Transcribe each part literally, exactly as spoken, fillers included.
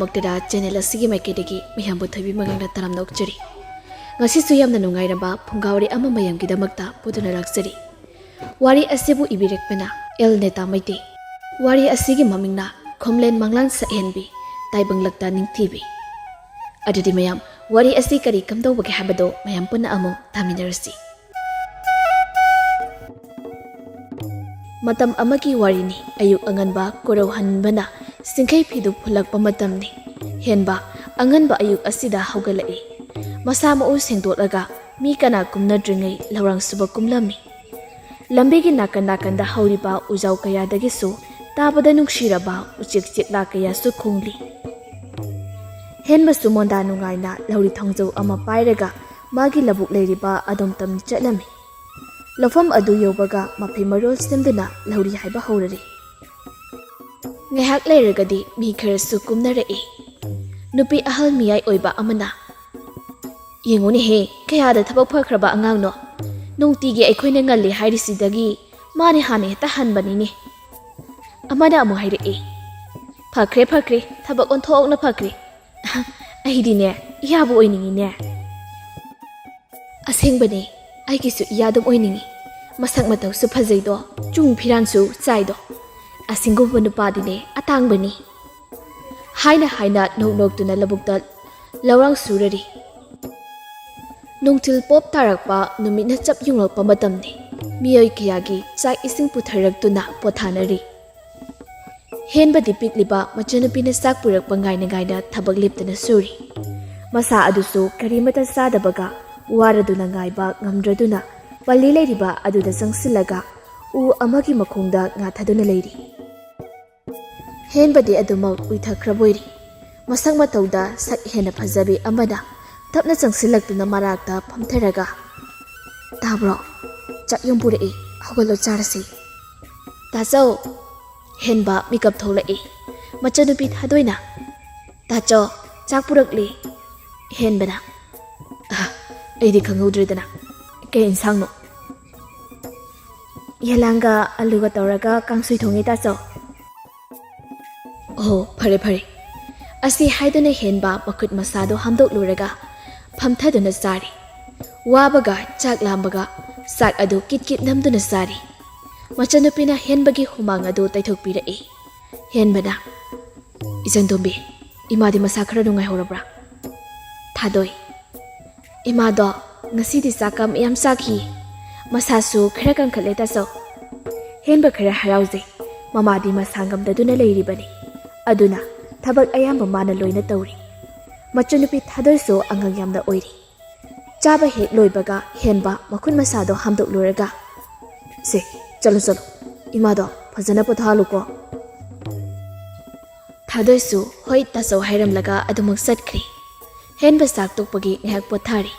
ꯃꯛꯇꯗ channel ꯑꯁꯤꯒꯤ ꯃꯥꯏꯀꯩꯗꯒꯤ ꯃꯌꯥꯝꯕꯨ ꯊꯣꯏꯕꯤ ꯃꯉꯥꯡꯅ ꯇꯔꯥꯝꯅ ꯑꯣꯛꯆꯔꯤ꯫ ꯉꯁꯤꯁꯨ ꯌꯥꯝꯅ ꯅꯨꯡꯉꯥꯏꯔꯕ ꯐꯨꯡꯒꯥ ꯋꯥꯔꯤ ꯑꯃ ꯃꯌꯥꯝꯒꯤꯗꯃꯛꯇ ꯄꯨꯗꯨꯅ ꯂꯥꯛꯆꯔꯤ꯫ ꯋꯥꯔꯤ ꯑꯁꯤꯕꯨ ꯏꯕꯤꯔꯛꯄꯅ ꯑꯦꯜ ꯅꯦꯇꯥ ꯃꯩꯇꯩ꯫ ꯋꯥꯔꯤ ꯑꯁꯤꯒꯤ ꯃꯃꯤꯡꯅ ꯈꯣꯝꯂꯦꯟ ꯃꯪꯂꯥꯟ ꯁꯛꯍꯦꯟꯕꯤ, ꯇꯥꯏꯕꯪꯂꯛꯇ ꯅꯤꯡꯊꯤꯕꯤ꯫ ꯑꯗꯨꯗꯤ ꯃꯌꯥꯝ, ꯋꯥꯔꯤ ꯑꯁꯤ ꯀꯔꯤ ꯀꯝꯗꯧꯕꯒꯦ ꯍꯥꯏꯕꯗꯨ ꯃꯌꯥꯝ ꯄꯨꯟꯅ ꯑꯃꯨꯛ ꯇꯥꯃꯤꯟꯅꯔꯁꯤ꯫ ꯃꯇꯝ ꯑꯃꯒꯤ ꯋꯥꯔꯤꯅꯤ꯫ ꯑꯌꯨꯛ ꯑꯉꯟꯕ ꯀꯣꯔꯧꯍꯟꯕꯅ ꯁꯤꯡꯈꯩ ꯐꯤꯗꯨ ꯐꯨꯜꯂꯛꯄ ꯃꯇꯝꯅꯤ꯫ ꯍꯦꯟꯕ ꯑꯉꯟꯕ ꯑꯌꯨꯛ ꯑꯁꯤꯗ ꯍꯧꯒꯠꯂꯛꯏ꯫ ꯃꯁꯥ ꯃꯎ ꯁꯦꯡꯗꯣꯛꯂꯒ ꯃꯤ ꯀꯅꯥ ꯀꯨꯝꯅꯗ꯭ꯔꯤꯉꯩ ꯂꯧꯔꯥꯡ ꯁꯨꯕ ꯀꯨꯝꯂꯝꯃꯤ꯫ ꯂꯝꯕꯤꯒꯤ ꯅꯥꯀꯟ ꯅꯥꯀꯟꯗ ꯍꯧꯔꯤꯕ ꯎꯖꯥꯎ ꯀꯌꯥꯗꯒꯤꯁꯨ ꯇꯥꯕꯗ ꯅꯨꯡꯁꯤꯔꯕ ꯎꯆꯦꯛ ꯆꯦꯛꯂꯥ ꯀꯌꯥꯁꯨ ꯈꯣꯡꯂꯤ꯫ ꯍꯦꯟꯕꯁꯨ ꯃꯣꯟꯗꯥ ꯅꯨꯡꯉꯥꯏꯅ ꯂꯧꯔꯤ ꯊꯣꯡꯖꯧ ꯑꯃ ꯄꯥꯏꯔꯒ ꯃꯥꯒꯤ ꯂꯧꯕꯨꯛ ꯂꯩꯔꯤꯕ ꯑꯗꯣꯝ ꯇꯝꯅ ꯆꯠꯂꯝꯃꯤ꯫ ꯂꯧꯐꯝ ꯑꯗꯨ ꯌꯧꯕꯒ ꯃꯐꯩ ꯃꯔꯣꯜ ꯁꯦꯝꯗꯨꯅ ꯂꯧꯔꯤ ꯍꯥꯏꯕ ꯍꯧꯔꯔꯦ꯫ ꯉꯥꯏꯍꯥꯛ ꯂꯩꯔꯒꯗꯤ ꯃꯤ ꯈꯔꯁꯨ ꯀꯨꯝꯅꯔꯛꯏ꯫ ꯅꯨꯄꯤ ꯑꯍꯜ ꯃꯤꯌꯥꯏ ꯑꯣꯏꯕ ꯑꯃꯅ, "ꯌꯦꯡꯉꯨꯅꯦꯍꯦ, ꯀꯌꯥꯗ ꯊꯕꯛ ꯐꯈ꯭ꯔꯕ ꯑꯉꯥꯡꯅꯣ! ꯅꯨꯡꯇꯤꯒꯤ ꯑꯩꯈꯣꯏꯅ ꯉꯜꯂꯤ ꯍꯥꯏꯔꯤꯁꯤꯗꯒꯤ ꯃꯥꯅ ꯍꯥꯟꯅ ꯍꯦꯛꯇ ꯍꯟꯕꯅꯤꯅꯦ꯫" ꯑꯃꯅ ꯑꯃꯨꯛ ꯍꯥꯏꯔꯛꯏ, "ꯐꯈ꯭ꯔꯦ, ꯐꯈ꯭ꯔꯦ, ꯊꯕꯛ ꯑꯣꯟꯊꯣꯛꯅ ꯐꯈ꯭ꯔꯦ꯫ ꯑꯩꯗꯤꯅꯦ, ꯏꯌꯥꯕꯨ ꯑꯣꯏꯅꯤꯡꯉꯤꯅꯦ꯫ ꯑꯁꯦꯡꯕꯅꯦ, ꯑꯩꯒꯤꯁꯨ ꯏꯌꯥ ꯑꯗꯨꯝ ꯑꯣꯏꯅꯤꯡꯉꯤ꯫ ꯃꯁꯛ ꯃꯇꯧꯁꯨ ꯐꯖꯩꯗꯣ, ꯆꯨꯡ ꯐꯤꯔꯥꯟꯁꯨ ꯆꯥꯏꯗꯣ꯫ ꯑꯁꯤꯒꯨꯝꯕ ꯅꯨꯄꯥꯗꯤꯅꯦ ꯑꯇꯥꯡꯕꯅꯤ꯫" ꯍꯥꯏꯅ ꯍꯥꯏꯅ ꯅꯣꯛ ꯅꯣꯛꯇꯨꯅ ꯂꯧꯕꯨꯛꯇ ꯂꯧꯔꯥꯡ ꯁꯨꯔꯔꯤ꯫ ꯅꯨꯡꯊꯤꯜ ꯄꯣꯞ ꯇꯥꯔꯛꯄ, ꯅꯨꯃꯤꯠꯅ ꯆꯞ ꯌꯨꯡꯂꯛꯄ ꯃꯇꯝꯅꯤ꯫ ꯃꯤꯑꯣꯏ ꯀꯌꯥꯒꯤ ꯆꯥꯛ ꯏꯁꯤꯡ ꯄꯨꯊꯔꯛꯇꯨꯅ ꯄꯣꯊꯥꯅꯔꯤ꯫ ꯍꯦꯟꯕꯗꯤ ꯄꯤꯛꯂꯤꯕ ꯃꯆꯟꯅꯨꯄꯤꯅ ꯆꯥꯛ ꯄꯨꯔꯛꯄ ꯉꯥꯏꯅ ꯉꯥꯏꯅ ꯊꯕꯛ ꯂꯦꯞꯇꯅ ꯁꯨꯔꯤ꯫ ꯃꯁꯥ ꯑꯗꯨꯁꯨ ꯀꯔꯤꯃꯠꯇ ꯆꯥꯗꯕꯒ ꯋꯥꯔꯗꯨꯅ ꯉꯥꯏꯕ ꯉꯝꯗ꯭ꯔꯗꯨꯅ ꯄꯜꯂꯤ ꯂꯩꯔꯤꯕ ꯑꯗꯨꯗ ꯆꯪꯁꯤꯜꯂꯒ ꯎ ꯑꯃꯒꯤ ꯃꯈꯣꯡꯗ ꯉꯥꯊꯗꯨꯅ ꯂꯩꯔꯤ꯫ ꯍꯦꯟꯕꯗꯤ ꯑꯗꯨꯃꯛ ꯎꯏꯊꯈ꯭ꯔꯕꯣꯏꯔꯤ꯫ ꯃꯁꯛ ꯃꯇꯧꯗ ꯁꯛ ꯍꯦꯟꯅ ꯐꯖꯕꯤ ꯑꯃꯅ ꯇꯞꯅ ꯆꯪꯁꯤꯜꯂꯛꯇꯨꯅ ꯃꯅꯥꯛꯇ ꯐꯝꯊꯔꯒ, "ꯇꯥꯕ꯭ꯔꯣ? ꯆꯥꯛ ꯌꯨꯝ ꯄꯨꯔꯛꯏ, ꯍꯧꯒꯠꯂꯣ ꯆꯥꯔꯁꯤ꯫" "ꯇꯥꯆꯧ!" ꯍꯦꯟꯕ ꯃꯤꯀꯞ ꯊꯣꯛꯂꯛꯏ꯫ ꯃꯆꯟꯅꯨꯄꯤ ꯊꯥꯗꯣꯏꯅ, "ꯇꯥꯆꯧ, ꯆꯥꯛ ꯄꯨꯔꯛꯂꯤ꯫" ꯍꯦꯟꯕꯅ, "ꯑ, ꯑꯩꯗꯤ ꯈꯪꯍꯧꯗ꯭ꯔꯦꯗꯅ꯫ ꯀꯩ ꯏꯟꯁꯥꯡꯅꯣ?" "ꯌꯦꯂꯥꯡꯒ ꯑꯂꯨꯒ ꯇꯧꯔꯒ ꯀꯥꯡꯁꯣꯏ ꯊꯣꯡꯉꯦ, ꯇꯥꯆꯧ꯫" "ꯑꯣ, ꯐꯔꯦ, ꯐꯔꯦ꯫ ꯑꯁꯤ ꯍꯥꯏꯗꯨꯅ ꯍꯦꯟꯕ ꯃꯈꯨꯠ ꯃꯁꯥꯗꯣ ꯍꯥꯝꯗꯣꯛꯂꯨꯔꯒ ꯐꯝꯊꯗꯨꯅ ꯆꯥꯔꯤ꯫ ꯋꯥꯕꯒ ꯆꯥꯛ ꯂꯥꯝꯕꯒ ꯆꯥꯛ ꯑꯗꯨ ꯀꯤꯠ ꯀꯤꯠ ꯅꯝꯗꯨꯅ ꯆꯥꯔꯤ꯫ ꯃꯆꯟꯅꯨꯄꯤꯅ ꯍꯦꯟꯕꯒꯤ ꯍꯨꯃꯥꯡ ꯑꯗꯨ ꯇꯩꯊꯣꯛꯄꯤꯔꯛꯏ꯫ ꯍꯦꯟꯕꯅ, "ꯏꯆꯟꯇꯣꯝꯕꯤ, ꯏꯃꯥꯗꯤ ꯃꯁꯥ ꯈꯔ ꯅꯨꯡꯉꯥꯏꯍꯧꯔꯕ꯭ꯔꯥ?" ꯊꯥꯗꯣꯏ, "ꯏꯃꯥꯗꯣ ꯉꯁꯤꯗꯤ ꯆꯥꯛꯀ ꯃꯌꯥꯝ ꯆꯥꯈꯤ꯫ ꯃꯁꯥꯁꯨ ꯈꯔ ꯀꯟꯈꯠꯂꯦ ꯇꯥꯆꯧ꯫ ꯍꯦꯟꯕ ꯈꯔ ꯍꯔꯥꯎꯖꯩ꯫ ꯃꯃꯥꯗꯤ ꯃꯁꯥ ꯉꯝꯗꯗꯨꯅ ꯂꯩꯔꯤꯕꯅꯤ꯫ ꯑꯗꯨꯅ ꯊꯕꯛ ꯑꯌꯥꯝꯕ ꯃꯥꯅ ꯂꯣꯏꯅ ꯇꯧꯔꯤ꯫" ꯃꯆꯟꯅꯨꯄꯤ ꯊꯥꯗꯣꯏꯁꯨ ꯑꯉꯥꯡ ꯌꯥꯝꯅ ꯑꯣꯏꯔꯤ꯫ ꯆꯥꯕ ꯍꯦꯛ ꯂꯣꯏꯕꯒ ꯍꯦꯟꯕ ꯃꯈꯨꯠ ꯃꯁꯥꯗꯣ ꯍꯥꯝꯗꯣꯛꯂꯨꯔꯒ, "ꯁꯦ, ꯆꯠꯂꯣ ꯆꯠꯂꯣ, ꯏꯃꯥꯗꯣ ꯐꯖꯅ ꯄꯣꯊꯥꯍꯜꯂꯨꯀꯣ꯫" ꯊꯥꯗꯣꯏꯁꯨ ꯍꯣꯏ ꯇꯥꯆꯧ ꯍꯥꯏꯔꯝꯂꯒ ꯑꯗꯨꯃꯛ ꯆꯠꯈ꯭ꯔꯦ꯫ ꯍꯦꯟꯕ ꯆꯥꯛ ꯇꯣꯛꯄꯒꯤ ꯉꯥꯏꯍꯥꯛ ꯄꯣꯊꯥꯔꯤ꯫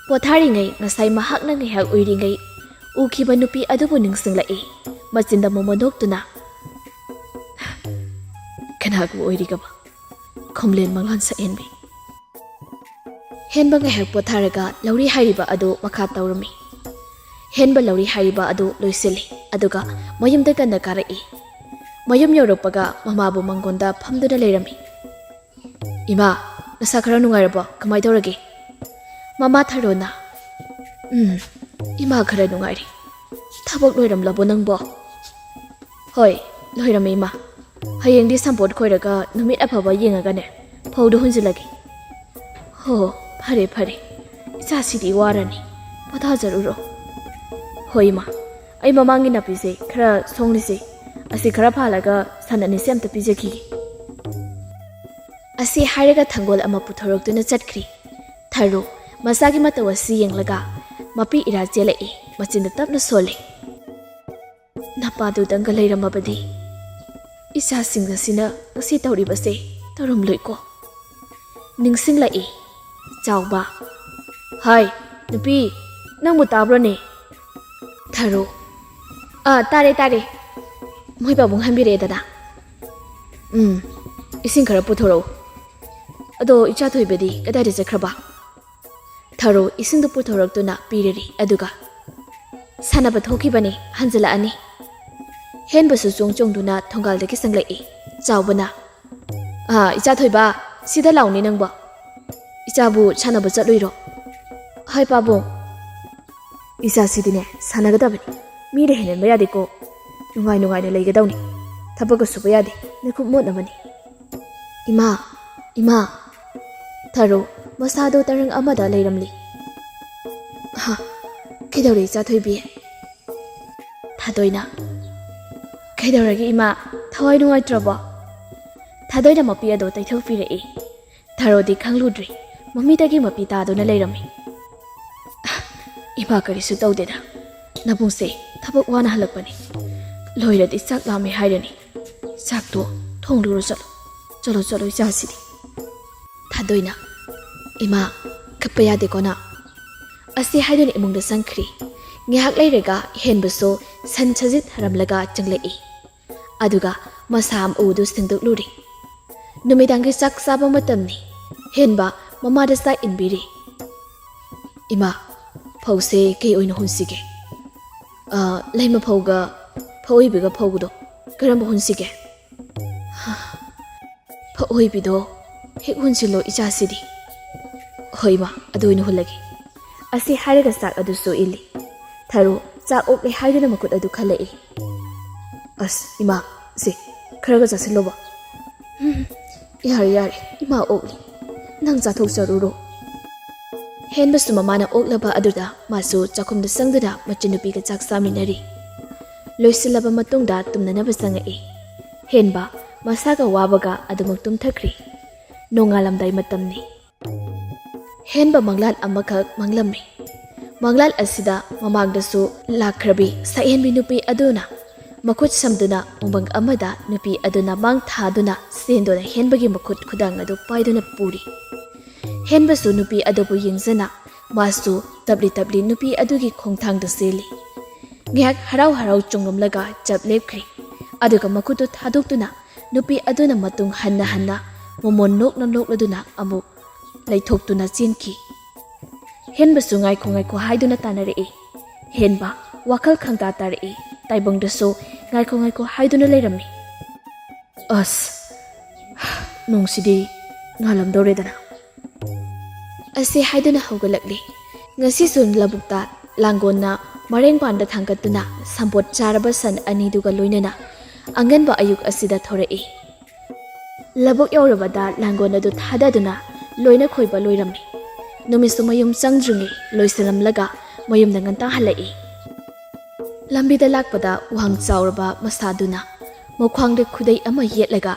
ꯄꯣꯊꯥꯔꯤꯉꯩ ꯉꯁꯥꯏ ꯃꯍꯥꯛꯅ ꯉꯥꯏꯍꯥꯛ ꯎꯏꯔꯤꯉꯩ ꯎꯈꯤꯕ ꯅꯨꯄꯤ ꯑꯗꯨꯕꯨ ꯅꯤꯡꯁꯤꯡꯂꯛꯏ꯫ ꯃꯆꯤꯟꯗ ꯃꯣꯃꯣꯟ ꯅꯣꯛꯇꯨꯅ, "ꯀꯅꯥꯒꯨꯝꯕ ꯑꯣꯏꯔꯤꯒꯕ?" ꯈꯣꯝꯂꯦꯟ ꯃꯉꯥꯟ ꯁꯛꯍꯦꯟꯕꯤ꯫ ꯍꯦꯟꯕ ꯉꯥꯏꯍꯥꯛ ꯄꯣꯊꯥꯔꯒ ꯂꯧꯔꯤ ꯍꯥꯏꯔꯤꯕ ꯑꯗꯨ ꯃꯈꯥ ꯇꯧꯔꯝꯃꯤ꯫ ꯍꯦꯟꯕ ꯂꯧꯔꯤ ꯍꯥꯏꯔꯤꯕ ꯑꯗꯨ ꯂꯣꯏꯁꯤꯜꯂꯤ, ꯑꯗꯨꯒ ꯃꯌꯨꯝꯗ ꯀꯟꯅ ꯀꯥꯔꯛꯏ꯫ ꯃꯌꯨꯝ ꯌꯧꯔꯛꯄꯒ ꯃꯃꯥꯕꯨ ꯃꯪꯒꯣꯟꯗ ꯐꯝꯗꯨꯅ ꯂꯩꯔꯝꯃꯤ꯫ "ꯏꯃꯥ, ꯅꯁꯥ ꯈꯔ ꯅꯨꯡꯉꯥꯏꯔꯕꯣ? ꯀꯃꯥꯏ ꯇꯧꯔꯒꯦ?" ꯃꯃꯥ ꯊꯔꯣꯅ, "ꯎꯝ, ꯏꯃꯥ ꯈꯔ ꯅꯨꯡꯉꯥꯏꯔꯤ꯫ ꯊꯕꯛ ꯂꯣꯏꯔꯝꯂꯕꯣ ꯅꯪꯕꯣ?" "ꯍꯣꯏ, ꯂꯣꯏꯔꯝꯃꯦ ꯏꯃꯥ꯫ ꯍꯌꯦꯡꯗꯤ ꯁꯝꯄꯣꯠ ꯈꯣꯏꯔꯒ ꯅꯨꯃꯤꯠ ꯑꯐꯕ ꯌꯦꯡꯉꯒꯅꯦ ꯐꯧꯗꯨ ꯍꯨꯟꯖꯤꯜꯂꯒꯦ꯫" "ꯍꯣ, ꯐꯔꯦ ꯐꯔꯦ, ꯏꯆꯥꯁꯤꯗꯤ ꯋꯥꯔꯅꯤ, ꯄꯣꯊꯥꯖꯔꯨꯔꯣ꯫" "ꯍꯣꯏ ꯏꯃꯥ, ꯑꯩ ꯃꯃꯥꯡꯒꯤ ꯅꯥꯄꯤꯁꯦ ꯈꯔ ꯁꯣꯡꯂꯤꯁꯦ, ꯑꯁꯤ ꯈꯔ ꯐꯥꯜꯂꯒ ꯁꯟ ꯑꯅꯤꯁꯦ ꯑꯝꯇ ꯄꯤꯖꯈꯤꯒꯦ꯫" ꯑꯁꯤ ꯍꯥꯏꯔꯒ ꯊꯪꯒꯣꯜ ꯑꯃ ꯄꯨꯊꯣꯔꯛꯇꯨꯅ ꯆꯠꯈ꯭ꯔꯤ꯫ ꯊꯔꯣ ꯃꯆꯥꯒꯤ ꯃꯇꯧ ꯑꯁꯤ ꯌꯦꯡꯂꯒ ꯃꯄꯤ ꯏꯔꯥ ꯆꯦꯜꯂꯛꯏ, ꯃꯆꯤꯟꯗ ꯇꯞꯅ ꯁꯣꯜꯂꯤ꯫ "ꯅꯄꯥꯗꯨꯗꯪꯒ ꯂꯩꯔꯝꯃꯕꯗꯤ ꯏꯆꯥꯁꯤꯡ ꯑꯁꯤꯅ ꯉꯁꯤ ꯇꯧꯔꯤꯕꯁꯦ ꯇꯧꯔꯝꯂꯣꯏꯀꯣ꯫" ꯅꯤꯡꯁꯤꯡꯂꯛꯏ꯫ ꯆꯥꯎꯕ, "ꯍꯥꯏ, ꯅꯨꯄꯤ, ꯅꯪꯕꯨ ꯇꯥꯕ꯭ꯔꯣꯅꯦ?" ꯊꯔꯣ, "ꯑꯥ, ꯇꯥꯔꯦ, ꯇꯥꯔꯦ꯫ ꯃꯣꯏ ꯄꯥꯕꯨꯡ ꯍꯟꯕꯤꯔꯛꯑꯦꯗꯅ꯫ ꯎꯝ, ꯏꯁꯤꯡ ꯈꯔ ꯄꯨꯊꯣꯔꯛꯎ꯫ ꯑꯗꯣ ꯏꯆꯥ ꯊꯣꯏꯕꯗꯤ ꯀꯗꯥꯏꯗ ꯆꯠꯈ꯭ꯔꯕ?" ꯊꯔꯣ ꯏꯁꯤꯡꯗꯨ ꯄꯨꯊꯣꯔꯛꯇꯨꯅ ꯄꯤꯔꯔꯤ, ꯑꯗꯨꯒ, "ꯁꯥꯟꯅꯕ ꯊꯣꯛꯈꯤꯕꯅꯤ, ꯍꯟꯖꯤꯜꯂꯛꯑꯅꯤ꯫" ꯍꯦꯟꯕꯁꯨ ꯆꯣꯡ ꯆꯣꯡꯗꯨꯅ ꯊꯣꯡꯒꯥꯜꯗꯒꯤ ꯆꯪꯂꯛꯏ꯫ ꯆꯥꯎꯕꯅ, ꯑꯥ, ꯏꯆꯥ ꯊꯣꯏꯕ, ꯁꯤꯗ ꯂꯥꯎꯅꯦ ꯅꯪꯕꯣ꯫ ꯏꯆꯥꯕꯨ ꯁꯥꯟꯅꯕ ꯆꯠꯂꯨꯏꯔꯣ? ꯍꯣꯏ ꯄꯥꯕꯨꯡ꯫ ꯏꯆꯥꯁꯤꯗꯤꯅꯦ, ꯁꯥꯟꯅꯒꯗꯕꯅꯤ꯫ ꯃꯤꯗ ꯍꯦꯟꯍꯟꯕ ꯌꯥꯗꯦꯀꯣ꯫ ꯅꯨꯡꯉꯥꯏ ꯅꯨꯡꯉꯥꯏꯅ ꯂꯩꯒꯗꯧꯅꯤ꯫ ꯊꯕꯛꯀ ꯁꯨꯕ ꯌꯥꯗꯦ, ꯅꯈꯨꯠ ꯃꯣꯠꯅꯕꯅꯤ꯫ ꯏꯃꯥ, ꯏꯃꯥ꯫ ꯊꯔꯣ ꯃꯁꯥꯗꯣ ꯇꯔꯪ ꯑꯃꯗ ꯂꯩꯔꯝꯂꯤ꯫ ꯍꯥ, ꯀꯩꯗꯧꯔꯦ ꯏꯆꯥ ꯊꯣꯏꯕꯤ? ꯊꯥꯗꯣꯏꯅ, "ꯀꯩꯗꯧꯔꯒꯦ ꯏꯃꯥ, ꯊꯋꯥꯏ ꯅꯨꯡꯉꯥꯏꯇ꯭ꯔꯕꯣ?" ꯊꯥꯗꯣꯏꯅ ꯃꯄꯤ ꯑꯗꯣ ꯇꯩꯊꯣꯛꯄꯤꯔꯛꯏ꯫ ꯊꯔꯣꯗꯤ ꯈꯪꯂꯨꯗ꯭ꯔꯤ, ꯃꯃꯤꯗꯒꯤ ꯃꯄꯤ ꯇꯥꯗꯨꯅ ꯂꯩꯔꯝꯃꯤ꯫ "ꯏꯃꯥ, ꯀꯔꯤꯁꯨ ꯇꯧꯗꯦꯗ, ꯅꯕꯨꯡꯁꯦ ꯊꯕꯛ ꯋꯥꯅ ꯍꯜꯂꯛꯄꯅꯤ꯫ ꯂꯣꯏꯔꯗꯤ ꯆꯥꯛ ꯂꯥꯝꯃꯦ ꯍꯥꯏꯔꯅꯤ꯫ ꯆꯥꯛꯇꯣ ꯊꯣꯡꯂꯨꯔꯣ ꯆꯠꯂꯣ꯫ ꯆꯠꯂꯣ, ꯆꯠꯂꯣ ꯏꯆꯥꯁꯤꯗꯤ꯫" ꯊꯥꯗꯣꯏꯅ, "ꯏꯃꯥ, ꯀꯞꯄ ꯌꯥꯗꯦꯀꯣ ꯅꯪ꯫" ꯑꯁꯤ ꯍꯥꯏꯗꯨꯅ ꯏꯃꯨꯡꯗ ꯆꯪꯈ꯭ꯔꯤ꯫ ꯉꯥꯏꯍꯥꯛ ꯂꯩꯔꯒ ꯍꯦꯟꯕꯁꯨ ꯁꯟ ꯁꯖꯤꯠ ꯍꯥꯔꯝꯂꯒ ꯆꯪꯂꯛꯏ꯫ ꯑꯗꯨꯒ ꯃꯁꯥ ꯃꯎꯗꯨ ꯁꯦꯡꯗꯣꯛꯂꯨꯔꯤ꯫ ꯅꯨꯃꯤꯗꯥꯡꯒꯤ ꯆꯥꯛ ꯆꯥꯕ ꯃꯇꯝꯅꯤ꯫ ꯍꯦꯟꯕ ꯃꯃꯥꯗ ꯆꯥꯛ ꯏꯟꯕꯤꯔꯤ꯫ "ꯏꯃꯥ, ꯐꯧꯁꯦ ꯀꯩ ꯑꯣꯏꯅ ꯍꯨꯟꯁꯤꯒꯦ? ꯑ, ꯂꯩꯃ ꯐꯧꯒ ꯐꯧꯏꯕꯤꯒ ꯐꯧꯕꯗꯣ ꯀꯔꯝꯕ ꯍꯨꯟꯁꯤꯒꯦ?" ꯐꯧ ꯑꯣꯏꯕꯤꯗꯣ ꯍꯦꯛ ꯍꯨꯟꯁꯤꯜꯂꯣ ꯏꯆꯥꯁꯤꯗꯤ꯫ ꯍꯣꯏ ꯏꯃꯥ, ꯑꯗꯨ ꯑꯣꯏꯅ ꯍꯨꯜꯂꯒꯦ꯫ ꯑꯁꯤ ꯍꯥꯏꯔꯒ ꯆꯥꯛ ꯑꯗꯨꯁꯨ ꯏꯜꯂꯤ꯫ ꯊꯔꯣ ꯆꯥꯛ ꯑꯣꯛꯂꯦ ꯍꯥꯏꯗꯨꯅ ꯃꯈꯨꯠ ꯑꯗꯨ ꯈꯜꯂꯛꯏ꯫ ꯑꯁ ꯏꯃꯥ, ꯁꯦ, ꯈꯔꯒ ꯆꯥꯁꯤꯜꯂꯣꯕ꯫ "ꯎꯝ, ꯌꯥꯔꯦ ꯌꯥꯔꯦ, ꯏꯃꯥ ꯑꯣꯛꯂꯤ, ꯅꯪ ꯆꯥꯊꯣꯛꯆꯔꯨꯔꯣ꯫" ꯍꯦꯟꯕꯁꯨ ꯃꯃꯥꯅ ꯑꯣꯛꯂꯕ ꯑꯗꯨꯗ ꯃꯥꯁꯨ ꯆꯥꯛꯈꯨꯝꯗ ꯆꯪꯗꯨꯅ ꯃꯆꯟꯅꯨꯄꯤꯒ ꯆꯥꯛ ꯆꯥꯃꯤꯟꯅꯔꯤ꯫ ꯂꯣꯏꯁꯤꯜꯂꯕ ꯃꯇꯨꯡꯗ ꯇꯨꯝꯅꯅꯕ ꯆꯪꯉꯛꯏ꯫ ꯍꯦꯟꯕ ꯃꯁꯥꯒ ꯋꯥꯕꯒ ꯑꯗꯨꯃꯛ ꯇꯨꯝꯊꯈ꯭ꯔꯤ꯫ ꯅꯣꯡꯉꯥꯜꯂꯝꯗꯥꯏ ꯃꯇꯝꯅꯤ꯫ ꯍꯦꯟꯕ ꯃꯪꯂꯥꯟ ꯑꯃꯈꯛ ꯃꯪꯂꯝꯃꯤ꯫ ꯃꯪꯂꯥꯟ ꯑꯁꯤꯗ ꯃꯃꯥꯡꯗꯁꯨ ꯂꯥꯛꯈ꯭ꯔꯕꯤ ꯁꯛꯍꯦꯟꯕꯤ ꯅꯨꯄꯤ ꯑꯗꯨꯅ ꯃꯈꯨꯠ ꯁꯝꯗꯨꯅ ꯎꯃꯪ ꯑꯃꯗ ꯅꯨꯄꯤ ꯑꯗꯨꯅ ꯃꯥꯡ ꯊꯥꯗꯨꯅ ꯆꯦꯟꯗꯨꯅ ꯍꯦꯟꯕꯒꯤ ꯃꯈꯨꯠ ꯈꯨꯗꯥꯡ ꯑꯗꯨ ꯄꯥꯏꯗꯨꯅ ꯄꯨꯔꯤ꯫ ꯍꯦꯟꯕꯁꯨ ꯅꯨꯄꯤ ꯑꯗꯨꯕꯨ ꯌꯦꯡꯖꯅ ꯃꯥꯁꯨ ꯇꯞꯂꯤ ꯇꯞꯂꯤ ꯅꯨꯄꯤ ꯑꯗꯨꯒꯤ ꯈꯣꯡꯊꯥꯡꯗ ꯆꯦꯜꯂꯤ꯫ ꯉꯥꯏꯍꯥꯛ ꯍꯔꯥꯎ ꯍꯔꯥꯎ ꯆꯣꯡꯂꯝꯂꯒ ꯆꯞ ꯂꯦꯞꯈ꯭ꯔꯦ꯫ ꯑꯗꯨꯒ ꯃꯈꯨꯠꯇꯨ ꯊꯥꯗꯣꯛꯇꯨꯅ ꯅꯨꯄꯤ ꯑꯗꯨꯅ ꯃꯇꯨꯡ ꯍꯟꯅ ꯍꯟꯅ ꯃꯃꯣꯟ ꯅꯣꯛꯅ ꯅꯣꯛꯂꯗꯨꯅ ꯑꯃꯨꯛ ꯂꯩꯊꯣꯛꯇꯨꯅ ꯆꯦꯟꯈꯤ꯫ ꯍꯦꯟꯕꯁꯨ "ꯉꯥꯏꯈꯣ, ꯉꯥꯏꯈꯣ" ꯍꯥꯏꯗꯨꯅ ꯇꯥꯟꯅꯔꯛꯏ꯫ ꯍꯦꯟꯕ ꯋꯥꯈꯜ ꯈꯪꯇꯥ ꯇꯥꯔꯛꯏ꯫ ꯇꯥꯏꯕꯪꯗꯁꯨ "ꯉꯥꯏꯈꯣ, ꯉꯥꯏꯈꯣ" ꯍꯥꯏꯗꯨꯅ ꯂꯩꯔꯝꯃꯤ꯫ ꯑꯁ, "ꯅꯣꯡꯁꯤꯗꯤ ꯉꯥꯜꯂꯝꯗꯧꯔꯦꯗꯅ" ꯑꯁꯤ ꯍꯥꯏꯗꯨꯅ ꯍꯧꯒꯠꯂꯛꯂꯤ꯫ ꯉꯁꯤꯁꯨ ꯂꯧꯕꯨꯛꯇ ꯂꯥꯡꯒꯣꯟꯅ ꯃꯔꯦꯡ ꯄꯥꯟꯗ ꯊꯥꯡꯒꯠꯇꯨꯅ ꯁꯝꯄꯣꯠ ꯆꯥꯔꯕ ꯁꯟ ꯑꯅꯤꯗꯨꯒ ꯂꯣꯏꯅꯅ ꯑꯉꯟꯕ ꯑꯌꯨꯛ ꯑꯁꯤꯗ ꯊꯣꯔꯛꯏ꯫ ꯂꯧꯕꯨꯛ ꯌꯧꯔꯕꯗ ꯂꯥꯡꯒꯣꯟ ꯑꯗꯨ ꯊꯥꯗꯗꯨꯅ ꯂꯣꯏꯅ ꯈꯣꯏꯕ ꯂꯣꯏꯔꯝꯃꯤ꯫ ꯅꯨꯃꯤꯠꯁꯨ ꯃꯌꯨꯝ ꯆꯪꯗ꯭ꯔꯤꯉꯩ ꯂꯣꯏꯁꯤꯜꯂꯝꯂꯒ ꯃꯌꯨꯝꯗ ꯉꯟꯇꯥ ꯍꯜꯂꯛꯏ꯫ ꯂꯝꯕꯤꯗ ꯂꯥꯛꯄꯗ ꯋꯥꯡ ꯆꯥꯎꯔꯕ ꯃꯁꯥꯗꯨꯅ ꯃꯈ꯭ꯋꯥꯡꯗ ꯈꯨꯗꯩ ꯑꯃ ꯌꯦꯠꯂꯒ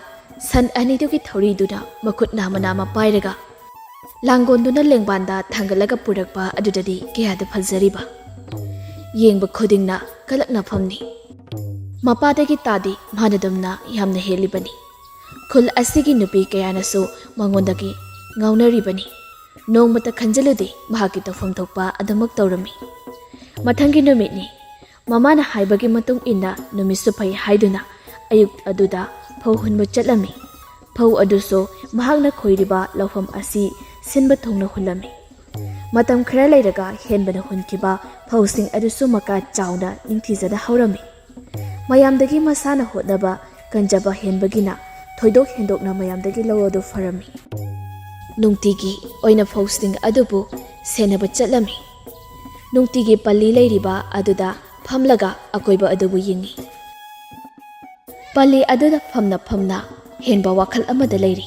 ꯁꯟ ꯑꯅꯤꯗꯨꯒꯤ ꯊꯧꯔꯤꯗꯨꯅ ꯃꯈꯨꯠ ꯅꯥꯝꯃ ꯅꯥꯝꯃ ꯄꯥꯏꯔꯒ ꯂꯥꯡꯒꯣꯟꯗꯨꯅ ꯂꯦꯡꯕꯥꯟꯗ ꯊꯥꯡꯒꯠꯂꯒ ꯄꯨꯔꯛꯄ ꯑꯗꯨꯗꯗꯤ ꯀꯌꯥꯗ ꯐꯖꯔꯤꯕ! ꯌꯦꯡꯕ ꯈꯨꯗꯤꯡꯅ ꯀꯂꯛꯅꯐꯝꯅꯤ꯫ ꯃꯄꯥꯗꯒꯤ ꯇꯥꯗꯤ ꯃꯥꯅꯗꯝꯅ ꯌꯥꯝꯅ ꯍꯦꯜꯂꯤꯕꯅꯤ꯫ ꯈꯨꯜ ꯑꯁꯤꯒꯤ ꯅꯨꯄꯤ ꯀꯌꯥꯅꯁꯨ ꯃꯉꯣꯟꯗꯒꯤ ꯉꯥꯎꯅꯔꯤꯕꯅꯤ꯫ ꯅꯣꯡꯃꯇ ꯈꯟꯖꯤꯜꯂꯨꯗꯦ ꯃꯍꯥꯛꯀꯤ ꯇꯧꯐꯝ ꯊꯣꯛꯄ ꯑꯗꯨꯃꯛ ꯇꯧꯔꯝꯃꯤ꯫ ꯃꯊꯪꯒꯤ ꯅꯨꯃꯤꯠꯅꯤ꯫ ꯃꯃꯥꯅ ꯍꯥꯏꯕꯒꯤ ꯃꯇꯨꯡ ꯏꯟꯅ ꯅꯨꯃꯤꯠꯁꯨ ꯐꯩ ꯍꯥꯏꯗꯨꯅ ꯑꯌꯨꯛ ꯑꯗꯨꯗ ꯐꯧ ꯍꯨꯟꯕ ꯆꯠꯂꯝꯃꯤ꯫ ꯐꯧ ꯑꯗꯨꯁꯨ ꯃꯍꯥꯛꯅ ꯈꯣꯏꯔꯤꯕ ꯂꯧꯐꯝ ꯑꯁꯤ ꯁꯤꯟꯕ ꯊꯨꯡꯅ ꯍꯨꯜꯂꯝꯃꯤ꯫ ꯃꯇꯝ ꯈꯔ ꯂꯩꯔꯒ ꯍꯦꯟꯕꯅ ꯍꯨꯟꯈꯤꯕ ꯐꯧꯁꯤꯡ ꯑꯗꯨꯁꯨ ꯃꯀꯥ ꯆꯥꯎꯅ ꯅꯤꯡꯊꯤꯖꯅ ꯍꯧꯔꯝꯃꯤ꯫ ꯃꯌꯥꯝꯗꯒꯤ ꯃꯁꯥꯅ ꯍꯣꯠꯅꯕ ꯀꯟꯖꯕ ꯍꯦꯟꯕꯒꯤꯅ ꯊꯣꯏꯗꯣꯛ ꯍꯦꯟꯗꯣꯛꯅ ꯃꯌꯥꯝꯗꯒꯤ ꯂꯧ ꯑꯗꯨ ꯐꯔꯝꯃꯤ꯫ ꯅꯨꯡꯇꯤꯒꯤ ꯑꯣꯏꯅ ꯐꯧꯁꯤꯡ ꯑꯗꯨꯕꯨ ꯁꯦꯟꯅꯕ ꯆꯠꯂꯝꯃꯤ꯫ ꯅꯨꯡꯇꯤꯒꯤ ꯄꯜꯂꯤ ꯂꯩꯔꯤꯕ ꯑꯗꯨꯗ ꯐꯝꯂꯒ ꯑꯀꯣꯏꯕ ꯑꯗꯨꯕꯨ ꯌꯦꯡꯏ꯫ ꯄꯜꯂꯤ ꯑꯗꯨꯗ ꯐꯝꯅ ꯐꯝꯅ ꯍꯦꯟꯕ ꯋꯥꯈꯜ ꯑꯃꯗ ꯂꯩꯔꯤ꯫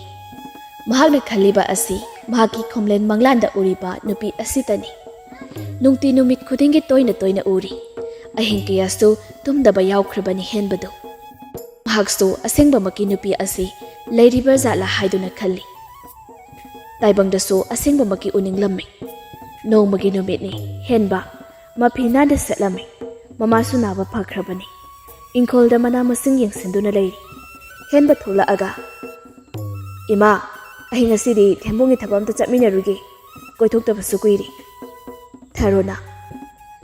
ꯃꯍꯥꯛꯅ ꯈꯜꯂꯤꯕ ꯑꯁꯤ ꯃꯍꯥꯛꯀꯤ ꯈꯣꯝꯂꯦꯟ ꯃꯪꯂꯥꯟꯗ ꯎꯔꯤꯕ ꯅꯨꯄꯤ ꯑꯁꯤꯇꯅꯤ꯫ ꯅꯨꯡꯇꯤ ꯅꯨꯃꯤꯠ ꯈꯨꯗꯤꯡꯒꯤ ꯇꯣꯏꯅ ꯇꯣꯏꯅ ꯎꯔꯤ꯫ ꯑꯍꯤꯡ ꯀꯌꯥꯁꯨ ꯇꯨꯝꯗꯕ ꯌꯥꯎꯈ꯭ꯔꯕꯅꯤ ꯍꯦꯟꯕꯗꯨ꯫ ꯃꯍꯥꯛꯁꯨ ꯑꯁꯦꯡꯕꯃꯛꯀꯤ ꯅꯨꯄꯤ ꯑꯁꯤ ꯂꯩꯔꯤꯕ ꯖꯥꯠꯂꯥ ꯍꯥꯏꯗꯨꯅ ꯈꯜꯂꯤ꯫ ꯇꯥꯏꯕꯪꯗꯁꯨ ꯑꯁꯦꯡꯕꯃꯛꯀꯤ ꯎꯅꯤꯡꯂꯝꯃꯤ꯫ ꯅꯣꯡꯃꯒꯤ ꯅꯨꯃꯤꯠꯅꯤ꯫ ꯍꯦꯟꯕ ꯃꯐꯤ ꯅꯥꯟꯗ ꯁꯦꯠꯂꯝꯃꯤ꯫ ꯃꯃꯥꯁꯨ ꯅꯥꯕ ꯐꯈ꯭ꯔꯕꯅꯤ꯫ ꯏꯪꯈꯣꯜꯗ ꯃꯅꯥ ꯃꯁꯤꯡ ꯌꯦꯡꯁꯤꯟꯗꯨꯅ ꯂꯩꯔꯤ꯫ ꯍꯦꯟꯕ ꯊꯣꯛꯂꯛꯑꯒ, "ꯏꯃꯥ, ꯑꯩ ꯉꯁꯤꯗꯤ ꯊꯦꯝꯕꯨꯡꯒꯤ ꯊꯕꯛ ꯑꯝꯇ ꯆꯠꯃꯤꯟꯅꯔꯨꯒꯦ꯫ ꯀꯣꯏꯊꯣꯛꯇꯕꯁꯨ ꯀꯨꯏꯔꯦ꯫" ꯊꯔꯣꯅ,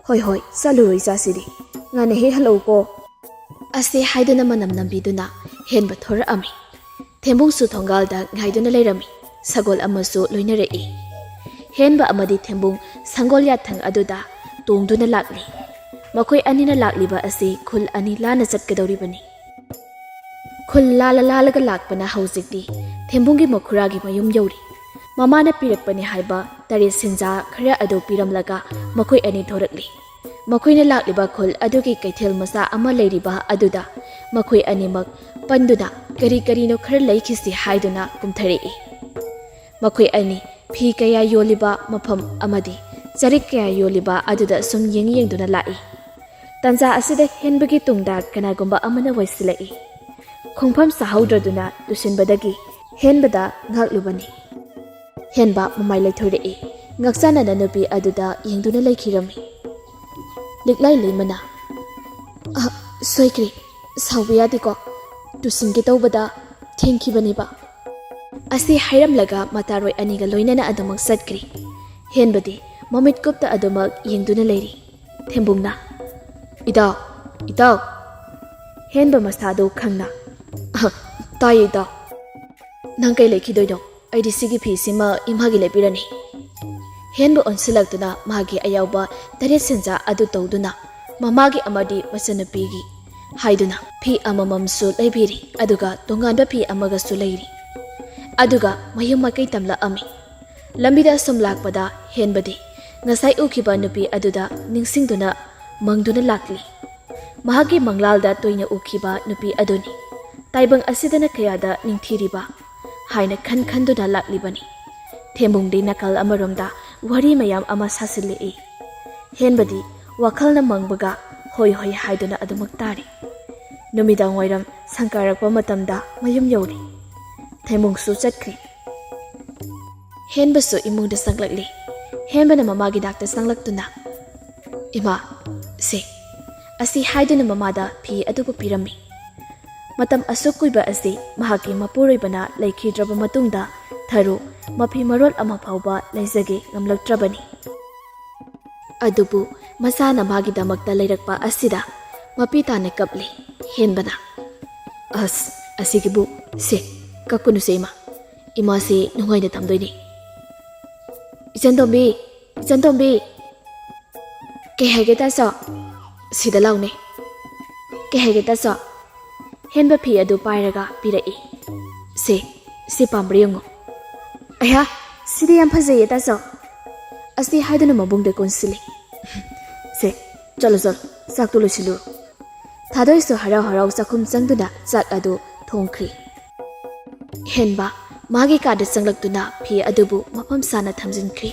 "ꯍꯣꯏ, ꯍꯣꯏ, ꯆꯠꯂꯨꯔꯣ ꯏꯆꯥꯁꯤꯗꯤ꯫ ꯉꯟꯅ ꯍꯦꯛ ꯍꯜꯂꯛꯎꯀꯣ꯫" ꯑꯁꯤ ꯍꯥꯏꯗꯨꯅ ꯃꯅꯝ ꯅꯝꯕꯤꯗꯨꯅ ꯍꯦꯟꯕ ꯊꯣꯔꯛꯑꯝꯃꯤ꯫ ꯊꯦꯝꯕꯨꯡꯁꯨ ꯊꯣꯡꯒꯥꯜꯗ ꯉꯥꯏꯗꯨꯅ ꯂꯩꯔꯝꯃꯤ꯫ ꯁꯒꯣꯜ ꯑꯃꯁꯨ ꯂꯣꯏꯅꯔꯛꯏ꯫ ꯍꯦꯟꯕ ꯑꯃꯗꯤ ꯊꯦꯝꯕꯨꯡ ꯁꯪꯒꯣꯜ ꯌꯥꯊꯪ ꯑꯗꯨꯗ ꯇꯣꯡꯗꯨꯅ ꯂꯥꯛꯂꯤ꯫ ꯃꯈꯣꯏ ꯑꯅꯤꯅ ꯂꯥꯛꯂꯤꯕ ꯑꯁꯤ ꯈꯨꯜ ꯑꯅꯤ ꯂꯥꯟꯅ ꯆꯠꯀꯗꯧꯔꯤꯕꯅꯤ꯫ ꯈꯨꯜ ꯂꯥꯜꯂ ꯂꯥꯜꯂꯒ ꯂꯥꯛꯄꯅ ꯍꯧꯖꯤꯛꯇꯤ ꯊꯦꯝꯕꯨꯡꯒꯤ ꯃꯈꯨꯔꯥꯒꯤ ꯃꯌꯨꯝ ꯌꯧꯔꯤ꯫ ꯃꯃꯥꯅ ꯄꯤꯔꯛꯄꯅꯤ ꯍꯥꯏꯕ ꯇꯔꯦꯠ ꯁꯦꯟꯖꯥ ꯈꯔ ꯑꯗꯨ ꯄꯤꯔꯝꯂꯒ ꯃꯈꯣꯏ ꯑꯅꯤ ꯊꯣꯔꯛꯂꯤ꯫ ꯃꯈꯣꯏꯅ ꯂꯥꯛꯂꯤꯕ ꯈꯨꯜ ꯑꯗꯨꯒꯤ ꯀꯩꯊꯦꯜ ꯃꯆꯥ ꯑꯃ ꯂꯩꯔꯤꯕ ꯑꯗꯨꯗ ꯃꯈꯣꯏ ꯑꯅꯤꯃꯛ ꯄꯟꯗꯨꯅ ꯀꯔꯤ ꯀꯔꯤꯅꯣ ꯈꯔ ꯂꯩꯈꯤꯁꯤ ꯍꯥꯏꯗꯨꯅ ꯀꯨꯝꯊꯔꯛꯏ꯫ ꯃꯈꯣꯏ ꯑꯅꯤ ꯐꯤ ꯀꯌꯥ ꯌꯣꯜꯂꯤꯕ ꯃꯐꯝ ꯑꯃꯗꯤ ꯆꯔꯤꯛ ꯀꯌꯥ ꯌꯣꯜꯂꯤꯕ ꯑꯗꯨꯗ ꯁꯨꯝ ꯌꯦꯡ ꯌꯦꯡꯗꯨꯅ ꯂꯥꯛꯏ꯫ ꯇꯟꯖꯥ ꯑꯁꯤꯗ ꯍꯦꯟꯕꯒꯤ ꯇꯨꯡꯗ ꯀꯅꯥꯒꯨꯝꯕ ꯑꯃꯅ ꯋꯥꯏꯁꯤꯜꯂꯛꯏ꯫ ꯈꯣꯡꯐꯝ ꯁꯥꯍꯧꯗ꯭ꯔꯗꯨꯅ ꯇꯨꯁꯤꯟꯕꯗꯒꯤ ꯍꯦꯟꯕꯗ ꯉꯥꯛꯂꯨꯕꯅꯤ꯫ ꯍꯦꯟꯕ ꯃꯃꯥꯏ ꯂꯩꯊꯣꯔꯛꯏ꯫ ꯉꯛꯆꯥꯟꯅꯅ ꯅꯨꯄꯤ ꯑꯗꯨꯗ ꯌꯦꯡꯗꯨꯅ ꯂꯩꯈꯤꯔꯝꯃꯤ꯫ ꯂꯤꯛꯂꯥꯏ ꯂꯩꯃꯅ, "ꯑ, ꯁꯣꯏꯈ꯭ꯔꯦ, ꯁꯥꯎꯕ ꯌꯥꯗꯦꯀꯣ, ꯇꯨꯁꯤꯟꯒꯦ ꯇꯧꯕꯗ ꯊꯦꯡꯈꯤꯕꯅꯦꯕ"꯫ ꯑꯁꯤ ꯍꯥꯏꯔꯝꯂꯒ ꯃꯇꯥꯔꯣꯏ ꯑꯅꯤꯒ ꯂꯣꯏꯅꯅ ꯑꯗꯨꯃꯛ ꯆꯠꯈ꯭ꯔꯤ꯫ ꯍꯦꯟꯕꯗꯤ ꯃꯃꯤꯠ ꯀꯨꯞꯇ ꯑꯗꯨꯃꯛ ꯌꯦꯡꯗꯨꯅ ꯂꯩꯔꯤ꯫ ꯊꯦꯝꯕꯨꯡꯅ, "ꯏꯇꯥꯎ, ꯏꯇꯥꯎ!" ꯍꯦꯟꯕ ꯃꯁꯥꯗꯨ ꯈꯪꯅ, "ꯑꯍ, ꯇꯥꯏꯌꯦ ꯏꯇꯥꯎ꯫ ꯅꯪ ꯀꯩ ꯂꯩꯈꯤꯗꯣꯏꯅꯣ? ꯑꯩꯗꯤ ꯁꯤꯒꯤ ꯐꯤꯁꯤꯃ ꯏꯃꯥꯒꯤ ꯂꯩꯕꯤꯔꯅꯤ"꯫ ꯍꯦꯟꯕ ꯑꯣꯟꯁꯤꯜꯂꯛꯇꯨꯅ ꯃꯥꯒꯤ ꯑꯌꯥꯎꯕ ꯇꯔꯦꯠ ꯁꯦꯟꯖꯥ ꯑꯗꯨ ꯇꯧꯗꯨꯅ ꯃꯃꯥꯒꯤ ꯑꯃꯗꯤ ꯃꯆꯟꯅꯨꯄꯤꯒꯤ ꯍꯥꯏꯗꯨꯅ ꯐꯤ ꯑꯃꯃꯝꯁꯨ ꯂꯩꯕꯤꯔꯤ, ꯑꯗꯨꯒ ꯇꯣꯉꯥꯟꯕ ꯐꯤ ꯑꯃꯒꯁꯨ ꯂꯩꯔꯤ꯫ ꯑꯗꯨꯒ ꯃꯌꯨꯝ ꯃꯥꯏꯀꯩ ꯇꯝꯂꯛꯑꯝꯃꯤ꯫ ꯂꯝꯕꯤꯗ ꯑꯁꯨꯝ ꯂꯥꯛꯄꯗ ꯍꯦꯟꯕꯗꯤ ꯉꯁꯥꯏ ꯎꯈꯤꯕ ꯅꯨꯄꯤ ꯑꯗꯨꯗ ꯅꯤꯡꯁꯤꯡꯗꯨꯅ ꯃꯪꯗꯨꯅ ꯂꯥꯛꯂꯤ꯫ ꯃꯍꯥꯛꯀꯤ ꯃꯪꯂꯥꯜꯗ ꯇꯣꯏꯅ ꯎꯈꯤꯕ ꯅꯨꯄꯤ ꯑꯗꯨꯅꯤ꯫ ꯇꯥꯏꯕꯪ ꯑꯁꯤꯗꯅ ꯀꯌꯥꯗ ꯅꯤꯡꯊꯤꯔꯤꯕ ꯍꯥꯏꯅ ꯈꯟ ꯈꯟꯗꯨꯅ ꯂꯥꯛꯂꯤꯕꯅꯤ꯫ ꯊꯦꯝꯕꯨꯡꯗꯤ ꯅꯥꯀꯜ ꯑꯃꯔꯣꯝꯗ ꯋꯥꯔꯤ ꯃꯌꯥꯝ ꯑꯃ ꯁꯥꯁꯤꯜꯂꯛꯏ꯫ ꯍꯦꯟꯕꯗꯤ ꯋꯥꯈꯜꯅ ꯃꯪꯕꯒ ꯍꯣꯏ ꯍꯣꯏ ꯍꯥꯏꯗꯨꯅ ꯑꯗꯨꯃꯛ ꯇꯥꯔꯤ꯫ ꯅꯨꯃꯤꯗꯥꯡ ꯋꯥꯏꯔꯝ ꯁꯪꯀꯥꯔꯛꯄ ꯃꯇꯝꯗ ꯃꯌꯨꯝ ꯌꯧꯔꯤ꯫ ꯊꯦꯝꯕꯨꯡꯁꯨ ꯆꯠꯈ꯭ꯔꯤ꯫ ꯍꯦꯟꯕꯁꯨ ꯏꯃꯨꯡꯗ ꯆꯪꯂꯛꯂꯤ꯫ ꯍꯦꯟꯕꯅ ꯃꯃꯥꯒꯤ ꯅꯥꯛꯇ ꯆꯪꯂꯛꯇꯨꯅ, "ꯏꯃꯥ, ꯁꯦ," ꯑꯁꯤ ꯍꯥꯏꯗꯨꯅ ꯃꯃꯥꯗ ꯐꯤ ꯑꯗꯨꯕꯨ ꯄꯤꯔꯝꯃꯤ꯫ ꯃꯇꯝ ꯑꯁꯨꯛ ꯀꯨꯏꯕ ꯑꯁꯤ ꯃꯍꯥꯛꯀꯤ ꯃꯄꯨꯔꯣꯏꯕꯅ ꯂꯩꯈꯤꯗ꯭ꯔꯕ ꯃꯇꯨꯡꯗ ꯊꯔꯨ ꯃꯐꯤ ꯃꯔꯣꯜ ꯑꯃ ꯐꯥꯎꯕ ꯂꯩꯖꯒꯦ ꯉꯝꯂꯛꯇ꯭ꯔꯕꯅꯤ꯫ ꯑꯗꯨꯕꯨ ꯃꯆꯥꯅ ꯃꯥꯒꯤꯗꯃꯛꯇ ꯂꯩꯔꯛꯄ ꯑꯁꯤꯗ ꯃꯄꯤ ꯇꯥꯅ ꯀꯞꯂꯤ꯫ ꯍꯦꯟꯕꯅ, "ꯑꯁ, ꯑꯁꯤꯒꯤꯕꯨ, ꯁꯦ, ꯀꯞꯀꯅꯨꯁꯦ ꯏꯃꯥ꯫ ꯏꯃꯥꯁꯦ ꯅꯨꯡꯉꯥꯏꯅ ꯊꯝꯗꯣꯏꯅꯤ꯫ ꯏꯆꯟꯇꯣꯝꯕꯤ, ꯏꯆꯟꯇꯣꯝꯕꯤ!" "ꯀꯩ ꯍꯥꯏꯒꯦ ꯇꯥꯆꯧ?" "ꯁꯤꯗ ꯂꯥꯎꯅꯦ꯫" "ꯀꯩ ꯍꯥꯏꯒꯦ ꯇꯥꯆꯧ?" ꯍꯦꯟꯕ ꯐꯤ ꯑꯗꯨ ꯄꯥꯏꯔꯒ ꯄꯤꯔꯛꯏ꯫ "ꯁꯦ, ꯁꯤ ꯄꯥꯝꯕ꯭ꯔꯥ ꯌꯦꯡꯉꯣ꯫" "ꯑꯩꯍꯥ, ꯁꯤꯗꯤ ꯌꯥꯝ ꯐꯖꯩꯌꯦ ꯇꯥꯆꯧ꯫" ꯑꯁꯤ ꯍꯥꯏꯗꯨꯅ ꯃꯕꯨꯡꯗ ꯀꯣꯟꯁꯤꯜꯂꯤ꯫ "ꯁꯦ, ꯆꯠꯂꯣ ꯆꯠꯂꯣ, ꯆꯥꯛꯇꯨ ꯂꯣꯏꯁꯤꯜꯂꯨꯔꯣ꯫" ꯊꯥꯗꯣꯏꯁꯨ ꯍꯔꯥꯎ ꯍꯔꯥꯎ ꯆꯥꯛꯈꯨꯝ ꯆꯪꯗꯨꯅ ꯆꯥꯛ ꯑꯗꯨ ꯊꯣꯡꯈ꯭ꯔꯤ꯫ ꯍꯦꯟꯕ ꯃꯥꯒꯤ ꯀꯥꯗ ꯆꯪꯂꯛꯇꯨꯅ ꯐꯤ ꯑꯗꯨꯕꯨ ꯃꯐꯝ ꯆꯥꯅ ꯊꯝꯖꯤꯟꯈ꯭ꯔꯤ꯫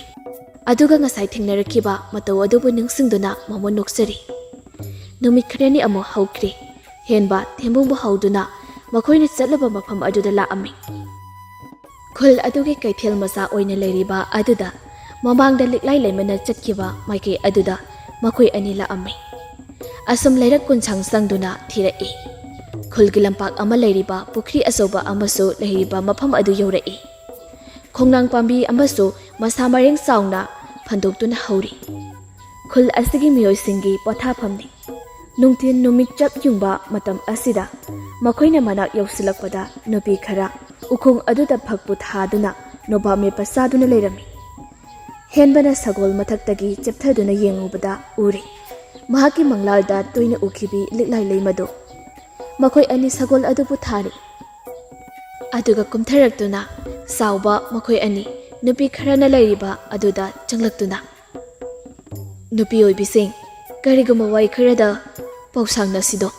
ꯑꯗꯨꯒ ꯉꯁꯥꯏ ꯊꯦꯡꯅꯔꯛꯈꯤꯕ ꯃꯇꯧ ꯑꯗꯨꯕꯨ ꯅꯤꯡꯁꯤꯡꯗꯨꯅ ꯃꯃꯣꯟ ꯅꯣꯛꯆꯔꯤ꯫ ꯅꯨꯃꯤꯠ ꯈꯔꯅꯤ ꯑꯃꯨꯛ ꯍꯧꯈ꯭ꯔꯦ꯫ ꯍꯦꯟꯕ ꯊꯦꯝꯕꯨꯡꯕꯨ ꯍꯧꯗꯨꯅ ꯃꯈꯣꯏꯅ ꯆꯠꯂꯨꯕ ꯃꯐꯝ ꯑꯗꯨꯗ ꯂꯥꯛꯑꯝꯃꯤ꯫ ꯈꯨꯜ ꯑꯗꯨꯒꯤ ꯀꯩꯊꯦꯜ ꯃꯆꯥ ꯑꯣꯏꯅ ꯂꯩꯔꯤꯕ ꯑꯗꯨꯗ ꯃꯃꯥꯡꯗ ꯂꯤꯛꯂꯥꯏ ꯂꯩꯃꯅ ꯆꯠꯈꯤꯕ ꯃꯥꯏꯀꯩ ꯑꯗꯨꯗ ꯃꯈꯣꯏ ꯑꯅꯤ ꯂꯥꯛꯑꯝꯃꯤ꯫ ꯑꯁꯨꯝ ꯂꯩꯔꯛ ꯀꯨꯟꯁꯥꯡ ꯆꯪꯗꯨꯅ ꯊꯤꯔꯛꯏ꯫ ꯈꯨꯜꯒꯤ ꯂꯝꯄꯥꯛ ꯑꯃ ꯂꯩꯔꯤꯕ ꯄꯨꯈ꯭ꯔꯤ ꯑꯆꯧꯕ ꯑꯃꯁꯨ ꯂꯩꯔꯤꯕ ꯃꯐꯝ ꯑꯗꯨ ꯌꯧꯔꯛꯏ꯫ ꯈꯣꯡꯅꯥꯡ ꯄꯥꯝꯕꯤ ꯑꯃꯁꯨ ꯃꯁꯥ ꯃꯔꯦꯡ ꯆꯥꯎꯅ ꯐꯟꯗꯣꯛꯇꯨꯅ ꯍꯧꯔꯤ꯫ ꯈꯨꯜ ꯑꯁꯤꯒꯤ ꯃꯤꯑꯣꯏꯁꯤꯡꯒꯤ ꯄꯣꯊꯥꯐꯝꯅꯤ꯫ ꯅꯨꯡꯊꯤꯜ ꯅꯨꯃꯤꯠ ꯆꯞ ꯌꯨꯡꯕ ꯃꯇꯝ ꯑꯁꯤꯗ ꯃꯈꯣꯏꯅ ꯃꯅꯥꯛ ꯌꯧꯁꯤꯜꯂꯛꯄꯗ ꯅꯨꯄꯤ ꯈꯔ ꯎꯈꯣꯡ ꯑꯗꯨꯗ ꯐꯛꯄꯨ ꯊꯥꯗꯨꯅ ꯅꯣꯕꯥꯞ ꯃꯦꯠꯄ ꯆꯥꯗꯨꯅ ꯂꯩꯔꯝꯃꯤ꯫ ꯍꯦꯟꯕꯅ ꯁꯒꯣꯜ ꯃꯊꯛꯇꯒꯤ ꯆꯦꯞꯊꯗꯨꯅ ꯌꯦꯡꯉꯨꯕꯗ ꯎꯔꯦ꯫ ꯃꯍꯥꯛꯀꯤ ꯃꯪꯂꯥꯜꯗ ꯇꯣꯏꯅ ꯎꯈꯤꯕꯤ ꯂꯤꯛꯂꯥꯏ ꯂꯩꯃꯗꯨ꯫ ꯃꯈꯣꯏ ꯑꯅꯤ ꯁꯒꯣꯜ ꯑꯗꯨꯕꯨ ꯊꯥꯔꯤ꯫ ꯑꯗꯨꯒ ꯀꯨꯝꯊꯔꯛꯇꯨꯅ ꯆꯥꯎꯕ ꯃꯈꯣꯏ ꯑꯅꯤ ꯅꯨꯄꯤ ꯈꯔꯅ ꯂꯩꯔꯤꯕ ꯑꯗꯨꯗ ꯆꯪꯂꯛꯇꯨꯅ, "ꯅꯨꯄꯤ ꯑꯣꯏꯕꯤꯁꯤꯡ, ꯀꯔꯤꯒꯨꯝꯕ ꯋꯥꯔꯤ ꯈꯔꯗ ꯄꯥꯎ ꯁꯥꯡꯅꯁꯤꯗꯣ꯫"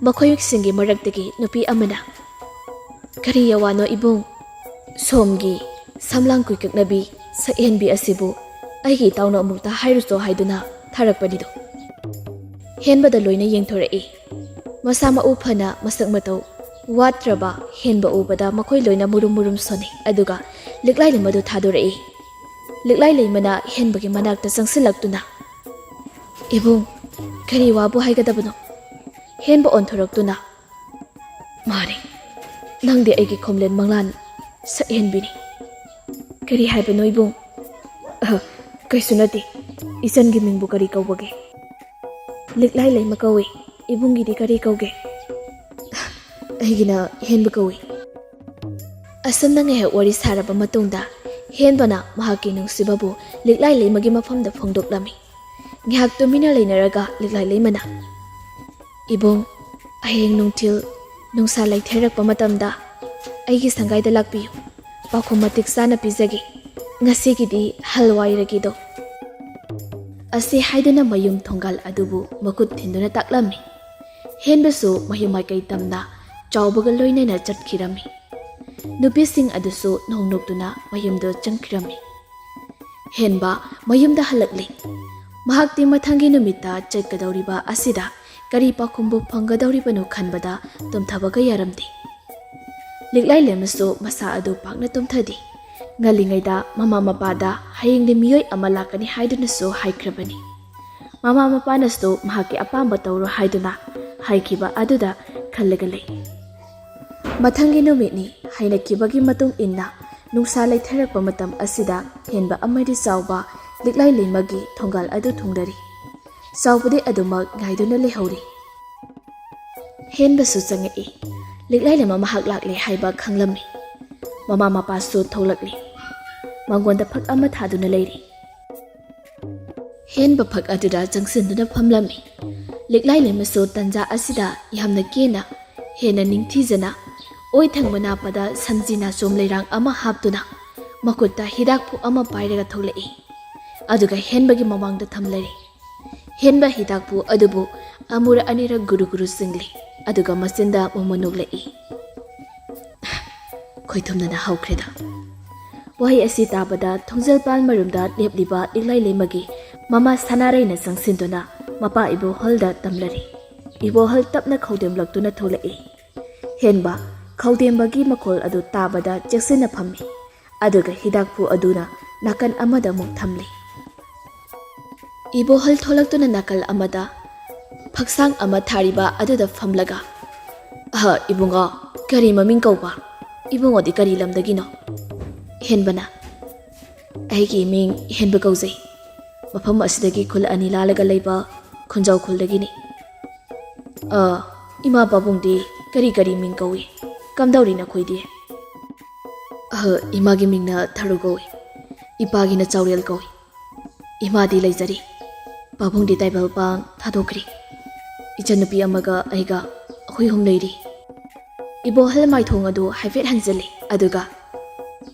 ꯃꯈꯣꯏꯁꯤꯡꯒꯤ ꯃꯔꯛꯇꯒꯤ ꯅꯨꯄꯤ ꯑꯃꯅ, "ꯀꯔꯤ ꯌꯥꯋꯥꯅꯣ ꯏꯕꯨꯡ? ꯁꯣꯝꯒꯤ ꯁꯝꯂꯥꯡ ꯀꯨꯏꯀꯛꯅꯕꯤ ꯁꯛꯍꯦꯟꯕꯤ ꯑꯁꯤꯕꯨ ꯑꯩꯒꯤ ꯏꯇꯥꯎꯅ ꯑꯃꯨꯛꯇ ꯍꯥꯏꯔꯨꯆꯣ ꯍꯥꯏꯗꯨꯅ ꯊꯥꯔꯛꯄꯅꯤꯗꯣ꯫" ꯍꯦꯟꯕꯗ ꯂꯣꯏꯅ ꯌꯦꯡꯊꯣꯔꯛꯏ꯫ ꯃꯁꯥ ꯃꯎ ꯐꯅ ꯃꯁꯛ ꯃꯇꯧ ꯋꯥꯠꯇ꯭ꯔꯕ ꯍꯦꯟꯕ ꯎꯕꯗ ꯃꯈꯣꯏ ꯂꯣꯏꯅ ꯃꯨꯔꯨꯝ ꯃꯨꯔꯨꯝ ꯁꯣꯟꯅꯩ꯫ ꯑꯗꯨꯒ ꯂꯤꯛꯂꯥꯏ ꯂꯩꯃꯗꯨ ꯊꯥꯗꯣꯔꯛꯏ꯫ ꯂꯤꯛꯂꯥꯏ ꯂꯩꯃꯅ ꯍꯦꯟꯕꯒꯤ ꯃꯅꯥꯛꯇ ꯆꯪꯁꯤꯜꯂꯛꯇꯨꯅ, "ꯏꯕꯨꯡ, ꯀꯔꯤ ꯋꯥꯕꯨ ꯍꯥꯏꯒꯗꯕꯅꯣ?" ꯍꯦꯟꯕ ꯑꯣꯟꯊꯣꯔꯛꯇꯨꯅ, "ꯃꯥꯅꯤ, ꯅꯪꯗꯤ ꯑꯩꯒꯤ ꯈꯣꯝꯂꯦꯟ ꯃꯪꯂꯥꯟ ꯁꯛꯍꯦꯟꯕꯤꯅꯤ꯫" "ꯀꯔꯤ ꯍꯥꯏꯕꯅꯣ ꯏꯕꯨꯡ?" "ꯑ, ꯀꯩꯁꯨ ꯅꯠꯇꯦ꯫ ꯏꯆꯟꯒꯤ ꯃꯤꯡꯕꯨ ꯀꯔꯤ ꯀꯧꯕꯒꯦ?" "ꯂꯤꯛꯂꯥꯏ ꯂꯩꯃ ꯀꯧꯏ꯫ ꯏꯕꯨꯡꯒꯤꯗꯤ ꯀꯔꯤ ꯀꯧꯒꯦ?" "ꯑꯩꯒꯤꯅ ꯍꯦꯟꯕ ꯀꯧꯏ꯫" ꯑꯁꯨꯝꯅ ꯉꯥꯏꯍꯥꯛ ꯋꯥꯔꯤ ꯁꯥꯔꯕ ꯃꯇꯨꯡꯗ ꯍꯦꯟꯕꯅ ꯃꯍꯥꯛꯀꯤ ꯅꯨꯡꯁꯤꯕꯕꯨ ꯂꯤꯛꯂꯥꯏ ꯂꯩꯃꯒꯤ ꯃꯐꯝꯗ ꯐꯣꯡꯗꯣꯛꯂꯝꯃꯤ꯫ ꯉꯥꯏꯍꯥꯛ ꯇꯨꯃꯤꯟꯅ ꯂꯩꯅꯔꯒ ꯂꯤꯛꯂꯥꯏ ꯂꯩꯃꯅ, "ꯏꯕꯨꯡ, "ꯍꯌꯦꯡ ꯅꯨꯡꯊꯤꯜ ꯅꯨꯡꯁꯥ ꯂꯩꯊꯔꯛꯄ ꯃꯇꯝꯗ ꯑꯩꯒꯤ ꯁꯪꯒꯥꯏꯗ ꯂꯥꯛꯄꯤꯌꯨ꯫ ꯄꯥꯎꯈꯨꯝ ꯃꯇꯤꯛ ꯆꯥꯅ ꯄꯤꯖꯒꯦ꯫ ꯉꯁꯤꯒꯤꯗꯤ ꯍꯜꯋꯥꯏ ꯔꯥꯒꯤꯗꯣ"꯫ ꯑꯁꯤ ꯍꯥꯏꯗꯨꯅ ꯃꯌꯨꯝ ꯊꯣꯡꯒꯥꯜ ꯑꯗꯨꯕꯨ ꯃꯈꯨꯠ ꯊꯤꯟꯗꯨꯅ ꯇꯥꯛꯂꯝꯃꯤ꯫ ꯍꯦꯟꯕꯁꯨ ꯃꯌꯨꯝ ꯃꯥꯏꯀꯩ ꯇꯝꯅ ꯆꯥꯎꯕꯒ ꯂꯣꯏꯅꯅ ꯆꯠꯈꯤꯔꯝꯃꯤ꯫ ꯅꯨꯄꯤꯁꯤꯡ ꯑꯗꯨꯁꯨ ꯅꯣꯡ ꯅꯣꯛꯇꯨꯅ ꯃꯌꯨꯝꯗ ꯆꯪꯈꯤꯔꯝꯃꯤ꯫ ꯍꯦꯟꯕ ꯃꯌꯨꯝꯗ ꯍꯜꯂꯛꯂꯤ꯫ ꯃꯍꯥꯛꯇꯤ ꯃꯊꯪꯒꯤ ꯅꯨꯃꯤꯠꯇ ꯆꯠꯀꯗꯧꯔꯤꯕ ꯑꯁꯤꯗ ꯀꯔꯤ ꯄꯥꯎꯈꯨꯝꯕꯨ ꯐꯪꯒꯗꯧꯔꯤꯕꯅꯣ ꯈꯟꯕꯗ ꯇꯨꯝꯊꯕꯒ ꯌꯥꯔꯝꯗꯦ꯫ ꯂꯤꯛꯂꯥꯏ ꯂꯩꯃꯁꯨ ꯃꯁꯥ ꯑꯗꯨ ꯄꯥꯛꯅ ꯇꯨꯝꯊꯗꯦ꯫ ꯉꯜꯂꯤꯉꯩꯗ ꯃꯃꯥ ꯃꯄꯥꯗ ꯍꯌꯦꯡꯗꯤ ꯃꯤꯑꯣꯏ ꯑꯃ ꯂꯥꯛꯀꯅꯤ ꯍꯥꯏꯗꯨꯅꯁꯨ ꯍꯥꯏꯈ꯭ꯔꯕꯅꯤ꯫ ꯃꯃꯥ ꯃꯄꯥꯅꯁꯨ ꯃꯍꯥꯛꯀꯤ ꯑꯄꯥꯝꯕ ꯇꯧꯔꯣ ꯍꯥꯏꯗꯨꯅ ꯍꯥꯏꯈꯤꯕ ꯑꯗꯨꯗ ꯈꯜꯂꯒ ꯂꯩ꯫ ꯃꯊꯪꯒꯤ ꯅꯨꯃꯤꯠꯅꯤ꯫ ꯍꯥꯏꯅꯈꯤꯕꯒꯤ ꯃꯇꯨꯡ ꯏꯟꯅ ꯅꯨꯡꯁꯥ ꯂꯩꯊꯔꯛꯄ ꯃꯇꯝ ꯑꯁꯤꯗ ꯍꯦꯟꯕ ꯑꯃꯗꯤ ꯆꯥꯎꯕ ꯂꯤꯛꯂꯥꯏ ꯂꯩꯃꯒꯤ ꯊꯣꯡꯒꯥꯜ ꯑꯗꯨ ꯊꯨꯡꯗꯔꯤ꯫ ꯆꯥꯎꯕꯗꯤ ꯑꯗꯨꯃꯛ ꯉꯥꯏꯗꯨꯅ ꯂꯩꯍꯧꯔꯤ꯫ ꯍꯦꯟꯕꯁꯨ ꯆꯪꯉꯛꯏ꯫ ꯂꯤꯛꯂꯥꯏ ꯂꯩꯃ ꯃꯍꯥꯛ ꯂꯥꯛꯂꯦ ꯍꯥꯏꯕ ꯈꯪꯂꯝꯃꯤ꯫ ꯃꯃꯥ ꯃꯄꯥꯁꯨ ꯊꯣꯛꯂꯛꯂꯤ꯫ ꯃꯉꯣꯟꯗ ꯐꯛ ꯑꯃ ꯊꯥꯗꯨꯅ ꯂꯩꯔꯤ꯫ ꯍꯦꯟꯕ ꯐꯛ ꯑꯗꯨꯗ ꯆꯪꯁꯤꯟꯗꯨꯅ ꯐꯝꯂꯝꯃꯤ꯫ ꯂꯤꯛꯂꯥꯏ ꯂꯩꯃꯁꯨ ꯇꯟꯖꯥ ꯑꯁꯤꯗ ꯌꯥꯝꯅ ꯀꯦꯅ, ꯍꯦꯟꯅ ꯅꯤꯡꯊꯤꯖꯅ, ꯑꯣꯏ ꯊꯪꯕ ꯅꯥꯞꯄꯗ ꯁꯝꯖꯤ ꯅꯥꯆꯣꯝ ꯂꯩꯔꯥꯡ ꯑꯃ ꯍꯥꯞꯇꯨꯅ, ꯃꯈꯨꯠꯇ ꯍꯤꯗꯥꯛꯐꯨ ꯑꯃ ꯄꯥꯏꯔꯒ ꯊꯣꯛꯂꯛꯏ꯫ ꯑꯗꯨꯒ ꯍꯦꯟꯕꯒꯤ ꯃꯃꯥꯡꯗ ꯊꯝꯂꯔꯤ꯫ ꯍꯦꯟꯕ ꯍꯤꯗꯥꯛꯐꯨ ꯑꯗꯨꯕꯨ ꯑꯃꯨꯔꯛ ꯑꯅꯤꯔꯛ ꯒꯨꯔꯨ ꯒꯨꯔꯨ ꯆꯤꯡꯂꯤ꯫ ꯑꯗꯨꯒ ꯃꯆꯤꯟꯗ ꯃꯨꯃꯨ ꯅꯣꯛꯂꯛꯏ꯫ ꯈꯣꯏꯊꯨꯝꯅꯅ ꯍꯧꯈ꯭ꯔꯦꯗ꯫ ꯋꯥꯍꯩ ꯑꯁꯤ ꯇꯥꯕꯗ ꯊꯣꯡꯖꯜ ꯄꯥꯜ ꯃꯔꯨꯝꯗ ꯂꯦꯞꯂꯤꯕ ꯂꯤꯛꯂꯥꯏ ꯂꯩꯃꯒꯤ ꯃꯃꯥ ꯁꯅꯥꯔꯩꯅ ꯆꯪꯁꯤꯟꯗꯨꯅ ꯃꯄꯥ ꯏꯕꯣꯍꯜꯗ ꯇꯝꯂꯔꯤ꯫ ꯏꯕꯣꯍꯜ ꯇꯞꯅ ꯈꯧꯗꯦꯝꯂꯛꯇꯨꯅ ꯊꯣꯛꯂꯛꯏ꯫ ꯍꯦꯟꯕ ꯈꯧꯗꯦꯝꯕꯒꯤ ꯃꯈꯣꯜ ꯑꯗꯨ ꯇꯥꯕꯗ ꯆꯦꯛꯁꯤꯟꯅ ꯐꯝꯃꯤ꯫ ꯑꯗꯨꯒ ꯍꯤꯗꯥꯛꯐꯨ ꯑꯗꯨꯅ ꯅꯥꯀꯟ ꯑꯃꯗ ꯑꯃꯨꯛ ꯊꯝꯂꯤ꯫ ꯏꯕꯣꯍꯜ ꯊꯣꯛꯂꯛꯇꯨꯅ ꯅꯥꯀꯜ ꯑꯃꯗ ꯐꯛꯁꯥꯡ ꯑꯃ ꯊꯥꯔꯤꯕ ꯑꯗꯨꯗ ꯐꯝꯂꯒ, "ꯑꯍ, ꯏꯕꯨꯡꯉꯣ, ꯀꯔꯤ ꯃꯃꯤꯡ ꯀꯧꯕ? ꯏꯕꯨꯡꯉꯣꯗꯤ ꯀꯔꯤ ꯂꯝꯗꯒꯤꯅꯣ?" ꯍꯦꯟꯕꯅ, "ꯑꯩꯒꯤ ꯃꯤꯡ ꯍꯦꯟꯕ ꯀꯧꯖꯩ꯫ ꯃꯐꯝ ꯑꯁꯤꯗꯒꯤ ꯈꯨꯜ ꯑꯅꯤ ꯂꯥꯜꯂꯒ ꯂꯩꯕ ꯈꯨꯟꯖꯥꯎ ꯈꯨꯜꯗꯒꯤꯅꯤ꯫ ꯑ, ꯏꯃꯥ ꯄꯥꯕꯨꯡꯗꯤ ꯀꯔꯤ ꯀꯔꯤ ꯃꯤꯡ ꯀꯧꯏ? ꯀꯝꯗꯧꯔꯤ ꯅꯈꯣꯏꯗꯤ?" "ꯑꯍ, ꯏꯃꯥꯒꯤ ꯃꯤꯡꯅ ꯊꯔꯨ ꯀꯧꯏ, ꯏꯄꯥꯒꯤꯅ ꯆꯥꯎꯔꯦꯜ ꯀꯧꯏ꯫ ꯏꯃꯥꯗꯤ ꯂꯩꯖꯔꯤ, ꯄꯥꯕꯨꯡꯗꯤ ꯇꯥꯏꯕꯪꯄꯥꯟ ꯊꯥꯗꯣꯛꯈ꯭ꯔꯦ꯫ ꯏꯆꯟꯅꯨꯄꯤ ꯑꯃꯒ ꯑꯩꯒ ꯈꯣꯏꯍꯨꯝ ꯂꯩꯔꯤ꯫ ꯏꯕꯣꯍꯜ ꯃꯥꯏꯊꯣꯡ ꯑꯗꯨ ꯍꯥꯏꯐꯦꯠ ꯍꯟꯖꯤꯜꯂꯤ, ꯑꯗꯨꯒ,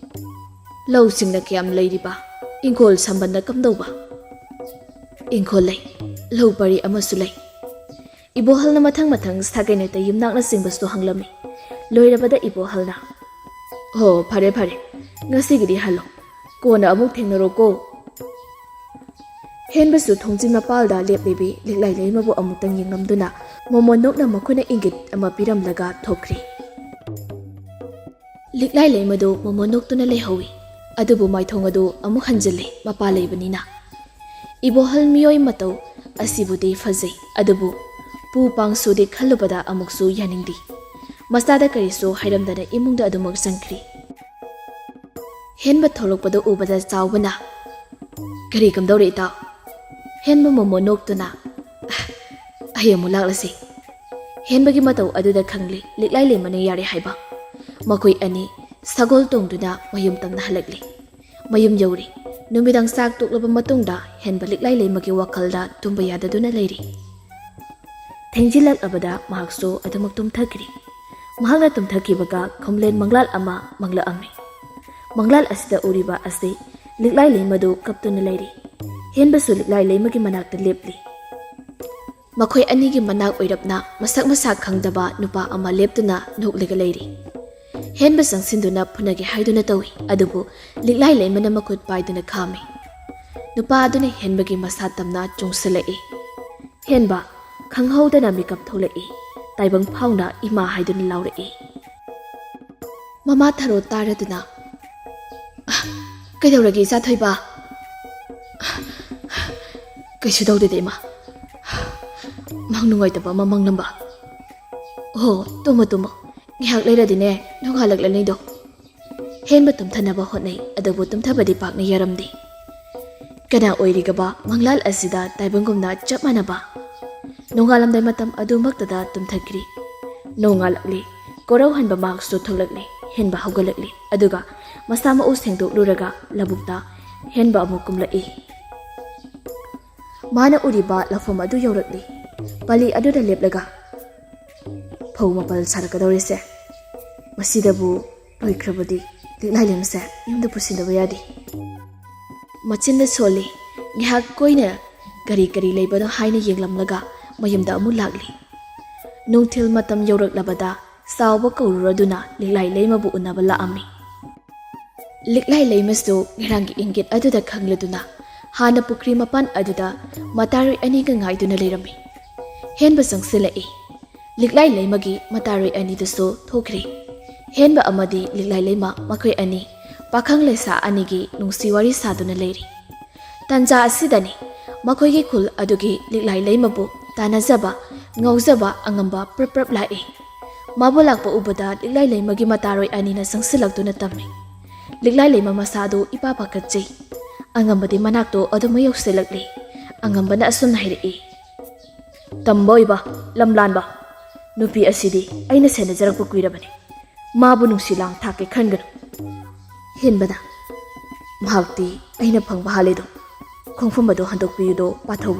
"ꯂꯧꯁꯤꯡꯅ ꯀꯌꯥꯝ ꯂꯩꯔꯤꯕ? ꯏꯪꯈꯣꯜ ꯁꯝꯕꯟꯅ ꯀꯝꯗꯧꯕ?" "ꯏꯪꯈꯣꯜ ꯂꯩ, ꯂꯧ ꯄꯔꯤ ꯑꯃꯁꯨ ꯂꯩ꯫" ꯏꯕꯣꯍꯜꯅ ꯃꯊꯪ ꯃꯊꯪ ꯁꯥꯒꯩ ꯅꯥꯇꯩ ꯌꯨꯝꯅꯥꯛꯅꯆꯤꯡꯕꯁꯨ ꯍꯪꯂꯝꯃꯤ꯫ ꯂꯣꯏꯔꯕꯗ ꯏꯕꯣꯍꯜꯅ, "ꯍꯣ, ꯐꯔꯦ ꯐꯔꯦ, ꯉꯁꯤꯒꯤꯗꯤ ꯍꯜꯂꯣ, ꯀꯣꯟꯅ ꯑꯃꯨꯛ ꯊꯦꯡꯅꯔꯣꯀꯣ꯫" ꯍꯦꯟꯕꯁꯨ ꯊꯣꯡꯖꯤꯟ ꯃꯄꯥꯜꯗ ꯂꯦꯞꯂꯤꯕꯤ ꯂꯤꯛꯂꯥꯏ ꯂꯩꯃꯕꯨ ꯑꯃꯨꯛꯇꯪ ꯌꯦꯡꯂꯝꯗꯨꯅ ꯃꯣꯃꯣꯟ ꯅꯣꯛꯅ ꯃꯈꯣꯏꯅ ꯏꯪꯒꯤꯠ ꯑꯃ ꯄꯤꯔꯝꯂꯒ ꯊꯣꯛꯈ꯭ꯔꯤ꯫ ꯂꯤꯛꯂꯥꯏ ꯂꯩꯃꯗꯨ ꯃꯣꯃꯣꯟ ꯅꯣꯛꯇꯨꯅ ꯂꯩꯍꯧꯏ꯫ ꯑꯗꯨꯕꯨ ꯃꯥꯏꯊꯣꯡ ꯑꯗꯨ ꯑꯃꯨꯛ ꯍꯟꯖꯤꯜꯂꯤ, ꯃꯄꯥ ꯂꯩꯕꯅꯤꯅ꯫ ꯏꯕꯣꯍꯜ ꯃꯤꯑꯣꯏ ꯃꯇꯧ ꯑꯁꯤꯕꯨꯗꯤ ꯐꯖꯩ, ꯑꯗꯨꯕꯨ ꯄꯨ ꯄꯥꯡꯁꯨꯗꯤ ꯈꯜꯂꯨꯕꯗ ꯑꯃꯨꯛꯁꯨ ꯌꯥꯅꯤꯡꯗꯦ꯫ ꯃꯆꯥꯗ ꯀꯔꯤꯁꯨ ꯍꯥꯏꯔꯝꯗꯅ ꯏꯃꯨꯡꯗ ꯑꯗꯨꯃꯛ ꯆꯪꯈ꯭ꯔꯤ꯫ ꯍꯦꯟꯕ ꯊꯣꯛꯂꯛꯄꯗꯨ ꯎꯕꯗ ꯆꯥꯎꯕꯅ, "ꯀꯔꯤ ꯀꯝꯗꯧꯔꯦ ꯏꯇꯥꯎ?" ꯍꯦꯟꯕ ꯃꯣꯃꯣꯟ ꯅꯣꯛꯇꯨꯅ, "ꯑꯩ ꯑꯃꯨꯛ ꯂꯥꯛꯂꯁꯤ꯫" ꯍꯦꯟꯕꯒꯤ ꯃꯇꯧ ꯑꯗꯨꯗ ꯈꯪꯂꯤ ꯂꯤꯛꯂꯥꯏ ꯂꯩꯃꯅ ꯌꯥꯔꯦ ꯍꯥꯏꯕ꯫ ꯃꯈꯣꯏ ꯑꯅꯤ ꯁꯒꯣꯜ ꯇꯣꯡꯗꯨꯅ ꯃꯌꯨꯝ ꯇꯝꯅ ꯍꯜꯂꯛꯂꯤ꯫ ꯃꯌꯨꯝ ꯌꯧꯔꯦ꯫ ꯅꯨꯃꯤꯗꯥꯡ ꯆꯥꯛ ꯇꯣꯛꯂꯕ ꯃꯇꯨꯡꯗ ꯍꯦꯟꯕ ꯂꯤꯛꯂꯥꯏ ꯂꯩꯃꯒꯤ ꯋꯥꯈꯜꯗ ꯇꯨꯝꯕ ꯌꯥꯗꯗꯨꯅ ꯂꯩꯔꯤ꯫ ꯊꯦꯡꯖꯤꯜꯂꯛꯂꯕꯗ ꯃꯍꯥꯛꯁꯨ ꯑꯗꯨꯃꯛ ꯇꯨꯝꯊꯈ꯭ꯔꯦ꯫ ꯃꯍꯥꯛꯅ ꯇꯨꯝꯊꯈꯤꯕꯒ ꯈꯣꯝꯂꯦꯟ ꯃꯪꯂꯥꯜ ꯑꯃ ꯃꯪꯂꯛꯑꯝꯃꯤ꯫ ꯃꯪꯂꯥꯜ ꯑꯁꯤꯗ ꯎꯔꯤꯕ ꯑꯁꯤ ꯂꯤꯛꯂꯥꯏ ꯂꯩꯃꯗꯨ ꯀꯞꯇꯨꯅ ꯂꯩꯔꯤ꯫ ꯍꯦꯟꯕꯁꯨ ꯂꯤꯛꯂꯥꯏ ꯂꯩꯃꯒꯤ ꯃꯅꯥꯛꯇ ꯂꯦꯞꯂꯤ꯫ ꯃꯈꯣꯏ ꯑꯅꯤꯒꯤ ꯃꯅꯥꯛ ꯑꯣꯏꯔꯞꯅ ꯃꯁꯛ ꯃꯁꯥ ꯈꯪꯗꯕ ꯅꯨꯄꯥ ꯑꯃ ꯂꯦꯞꯇꯨꯅ ꯅꯣꯛꯂꯒ ꯂꯩꯔꯤ꯫ ꯍꯦꯟꯕ ꯆꯪꯁꯤꯟꯗꯨꯅ ꯐꯨꯅꯒꯦ ꯍꯥꯏꯗꯨꯅ ꯇꯧꯏ, ꯑꯗꯨꯕꯨ ꯂꯤꯛꯂꯥꯏ ꯂꯩꯃꯅ ꯃꯈꯨꯠ ꯄꯥꯏꯗꯨꯅ ꯈꯥꯝꯃꯤ꯫ ꯅꯨꯄꯥ ꯑꯗꯨꯅ ꯍꯦꯟꯕꯒꯤ ꯃꯁꯥ ꯇꯝꯅ ꯆꯣꯡꯁꯤꯜꯂꯛꯏ꯫ ꯍꯦꯟꯕ ꯈꯪꯍꯧꯗꯅ ꯃꯤꯀꯞ ꯊꯣꯛꯂꯛꯏ꯫ ꯇꯥꯏꯕꯪ ꯐꯥꯎꯅ ꯏꯃꯥ ꯍꯥꯏꯗꯨꯅ ꯂꯥꯎꯔꯛꯏ꯫ ꯃꯃꯥ ꯊꯔꯣ ꯇꯥꯔꯗꯨꯅ, "ꯀꯩꯗꯧꯔꯒꯦ ꯏꯆꯥ ꯊꯣꯏꯕ?" "ꯀꯩꯁꯨ ꯇꯧꯗꯦꯗ ꯏꯃꯥ, ꯃꯪ ꯅꯨꯡꯉꯥꯏꯇꯕ ꯑꯃ ꯃꯪꯂꯝꯕ꯫" "ꯑꯣ, ꯇꯨꯝꯃꯣ ꯇꯨꯝꯃꯣ, ꯉꯥꯏꯍꯥꯛ ꯂꯩꯔꯗꯤꯅꯦ ꯅꯣꯡꯉꯥꯜꯂꯛꯂꯅꯤꯗꯣ꯫" ꯍꯦꯟꯕ ꯇꯨꯝꯊꯅꯕ ꯍꯣꯠꯅꯩ, ꯑꯗꯨꯕꯨ ꯇꯨꯝꯊꯕꯗꯤ ꯄꯥꯛꯅ ꯌꯥꯔꯝꯗꯦ꯫ ꯀꯅꯥ ꯑꯣꯏꯔꯤꯒꯕ ꯃꯪꯂꯥꯜ ꯑꯁꯤꯗ ꯇꯥꯏꯕꯪꯒꯨꯝꯅ ꯆꯞ ꯃꯥꯟꯅꯕ? ꯅꯣꯡꯉꯥꯜꯂꯝꯗꯥꯏ ꯃꯇꯝ ꯑꯗꯨꯃꯛꯇꯗ ꯇꯨꯝꯊꯈ꯭ꯔꯤ꯫ ꯅꯣꯡꯉꯥꯜꯂꯛꯂꯤ꯫ ꯀꯣꯔꯧꯍꯟꯕ ꯃꯍꯥꯛꯁꯨ ꯊꯣꯛꯂꯛꯂꯤ꯫ ꯍꯦꯟꯕ ꯍꯧꯒꯠꯂꯛꯂꯤ, ꯑꯗꯨꯒ ꯃꯁꯥ ꯃꯎ ꯁꯦꯡꯗꯣꯛꯂꯨꯔꯒ ꯂꯧꯕꯨꯛꯇ ꯍꯦꯟꯕ ꯑꯃꯨꯛ ꯀꯨꯝꯂꯛꯏ꯫ ꯃꯥꯅ ꯎꯔꯤꯕ ꯂꯧꯐꯝ ꯑꯗꯨ ꯌꯧꯔꯛꯂꯤ꯫ ꯄꯂꯤ ꯑꯗꯨꯗ ꯂꯦꯞꯂꯒ, ꯐꯧ ꯃꯄꯜ ꯁꯥꯔꯛꯀꯗꯧꯔꯤꯁꯦ꯫ ꯃꯁꯤꯗꯕꯨ ꯂꯣꯏꯈ꯭ꯔꯕꯗꯤ ꯂꯤꯛꯂꯥꯏ ꯂꯩꯃꯁꯦ ꯌꯨꯝꯗ ꯄꯨꯁꯤꯟꯗꯕ ꯌꯥꯗꯦ꯫ ꯃꯆꯤꯟꯗ ꯁꯣꯜꯂꯤ꯫ ꯉꯥꯏꯍꯥꯛ ꯀꯣꯏꯅ ꯀꯔꯤ ꯀꯔꯤ ꯂꯩꯕꯅꯣ ꯍꯥꯏꯅ ꯌꯦꯡꯂꯝꯂꯒ ꯃꯌꯨꯝꯗ ꯑꯃꯨꯛ ꯂꯥꯛꯂꯤ꯫ ꯅꯨꯡꯊꯤꯜ ꯃꯇꯝ ꯌꯧꯔꯛꯂꯕꯗ ꯆꯥꯎꯕ ꯀꯧꯔꯨꯔꯗꯨꯅ ꯂꯤꯛꯂꯥꯏ ꯂꯩꯃꯕꯨ ꯎꯅꯕ ꯂꯥꯛꯑꯝꯃꯤ꯫ ꯂꯤꯛꯂꯥꯏ ꯂꯩꯃꯁꯨ ꯉꯔꯥꯡꯒꯤ ꯏꯪꯒꯤꯠ ꯑꯗꯨꯗ ꯈꯪꯂꯗꯨꯅ ꯍꯥꯟꯅ ꯄꯨꯈ꯭ꯔꯤ ꯃꯄꯥꯟ ꯑꯗꯨꯗ ꯃꯇꯥꯔꯣꯏ ꯑꯅꯤꯒ ꯉꯥꯏꯗꯨꯅ ꯂꯩꯔꯝꯃꯤ꯫ ꯍꯦꯟꯕ ꯆꯪꯁꯤꯜꯂꯛꯏ꯫ ꯂꯤꯛꯂꯥꯏ ꯂꯩꯃꯒꯤ ꯃꯇꯥꯔꯣꯏ ꯑꯅꯤꯗꯨꯁꯨ ꯊꯣꯛꯈ꯭ꯔꯤ꯫ ꯍꯦꯟꯕ ꯑꯃꯗꯤ ꯂꯤꯛꯂꯥꯏ ꯂꯩꯃ ꯃꯈꯣꯏ ꯑꯅꯤ ꯄꯥꯈꯪ ꯂꯩꯁꯥ ꯑꯅꯤꯒꯤ ꯅꯨꯡꯁꯤ ꯋꯥꯔꯤ ꯁꯥꯗꯨꯅ ꯂꯩꯔꯤ꯫ ꯇꯟꯖꯥ ꯑꯁꯤꯗꯅꯤ ꯃꯈꯣꯏꯒꯤ ꯈꯨꯜ ꯑꯗꯨꯒꯤ ꯂꯤꯛꯂꯥꯏ ꯂꯩꯃꯕꯨ ꯇꯥꯟꯅꯖꯕ, ꯉꯥꯎꯖꯕ ꯑꯉꯝꯕ ꯄ꯭ꯔꯞ ꯄ꯭ꯔꯞ ꯂꯥꯛꯏ꯫ ꯃꯥꯕꯨ ꯂꯥꯛꯄ ꯎꯕꯗ ꯂꯤꯛꯂꯥꯏ ꯂꯩꯃꯒꯤ ꯃꯇꯥꯔꯣꯏ ꯑꯅꯤꯅ ꯆꯪꯁꯤꯜꯂꯛꯇꯨꯅ ꯇꯝꯃꯤ꯫ ꯂꯤꯛꯂꯥꯏ ꯂꯩꯃ ꯃꯁꯥꯗꯨ ꯏꯄꯥ ꯄꯥꯈꯠꯆꯩ꯫ ꯑꯉꯝꯕꯗꯤ ꯃꯅꯥꯛꯇꯨ ꯑꯗꯨꯃꯛ ꯌꯧꯁꯤꯜꯂꯛꯂꯤ꯫ ꯑꯉꯝꯕꯅ ꯑꯁꯨꯝꯅ ꯍꯥꯏꯔꯛꯏ, "ꯇꯝꯕ ꯑꯣꯏꯕ, ꯂꯝ ꯂꯥꯟꯕ, ꯅꯨꯄꯤ ꯑꯁꯤꯗꯤ ꯑꯩꯅ ꯁꯦꯟꯅꯖꯔꯛꯄ ꯀꯨꯏꯔꯕꯅꯤ꯫ ꯃꯥꯕꯨ ꯅꯨꯡꯁꯤ ꯂꯥꯡ ꯊꯥꯛꯀꯦ ꯈꯟꯒꯅꯨ꯫" ꯍꯦꯟꯕꯅ, "ꯃꯍꯥꯛꯇꯤ ꯑꯩꯅ ꯐꯪꯕ ꯍꯥꯜꯂꯦꯗꯣ, ꯈꯣꯡꯐꯝ ꯑꯗꯣ ꯍꯟꯗꯣꯛꯄꯤꯌꯨꯗꯣ ꯄꯥꯊꯧ꯫"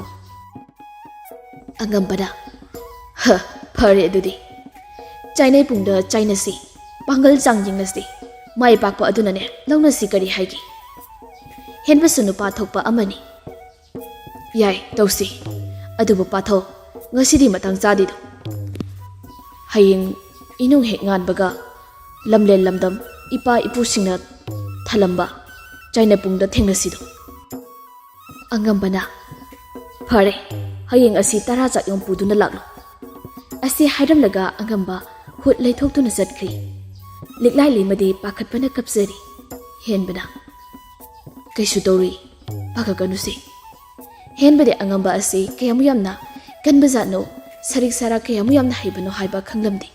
ꯑꯉꯝꯕꯅ, "ꯍ, ꯐꯔꯦ ꯑꯗꯨꯗꯤ꯫ ꯆꯥꯏꯅꯩ ꯄꯨꯡꯗ ꯆꯥꯏꯅꯁꯤ, ꯄꯥꯡꯒꯜ ꯆꯥꯡ ꯌꯦꯡꯅꯁꯤ꯫ ꯃꯥꯏ ꯄꯥꯛꯄ ꯑꯗꯨꯅꯅꯦ ꯂꯧꯅꯁꯤ, ꯀꯔꯤ ꯍꯥꯏꯒꯦ?" ꯍꯦꯟꯕꯁꯨ ꯅꯨꯄꯥ ꯊꯣꯛꯄ ꯑꯃꯅꯤ꯫ "ꯌꯥꯏ, ꯇꯧꯁꯤ꯫ ꯑꯗꯨꯕꯨ ꯄꯥꯊꯧ, ꯉꯁꯤꯗꯤ ꯃꯇꯥꯡ ꯆꯥꯗꯦꯗꯣ꯫ ꯍꯌꯦꯡ ꯏꯅꯨꯡ ꯍꯦꯛ ꯉꯥꯟꯕꯒ ꯂꯝꯂꯦꯟ ꯂꯝꯗꯝ ꯏꯄꯥ ꯏꯄꯨꯁꯤꯡꯅ ꯊꯂꯝꯕ ꯆꯥꯏꯅꯄꯨꯡꯗ ꯊꯦꯡꯅꯁꯤꯗꯣ꯫" ꯑꯉꯝꯕꯅ, "ꯐꯔꯦ, ꯍꯌꯦꯡ ꯑꯁꯤ ꯇꯔꯥ ꯆꯥꯛꯌꯣꯝ ꯄꯨꯗꯨꯅ ꯂꯥꯛꯂꯣ꯫" ꯑꯁꯤ ꯍꯥꯏꯔꯝꯂꯒ ꯑꯉꯝꯕ ꯍꯨꯠ ꯂꯩꯊꯣꯛꯇꯨꯅ ꯆꯠꯈ꯭ꯔꯤ꯫ ꯂꯤꯛꯂꯥꯏ ꯂꯩꯃꯗꯤ ꯄꯥꯈꯠꯄꯅ ꯀꯞꯆꯔꯤ꯫ ꯍꯦꯟꯕꯅ, "ꯀꯩꯁꯨ ꯇꯧꯔꯨꯏ, ꯄꯥꯈꯠꯀꯅꯨꯁꯦ꯫" ꯍꯦꯟꯕꯗꯤ ꯑꯉꯝꯕ ꯑꯁꯤ ꯀꯌꯥꯃꯨꯛ ꯌꯥꯝꯅ ꯀꯟꯕ ꯖꯥꯠꯅꯣ, ꯁꯔꯤꯛ ꯁꯔꯥꯛ ꯀꯌꯥꯃꯨꯛ ꯌꯥꯝꯅ ꯍꯩꯕꯅꯣ ꯍꯥꯏꯕ ꯈꯪꯂꯝꯗꯦ꯫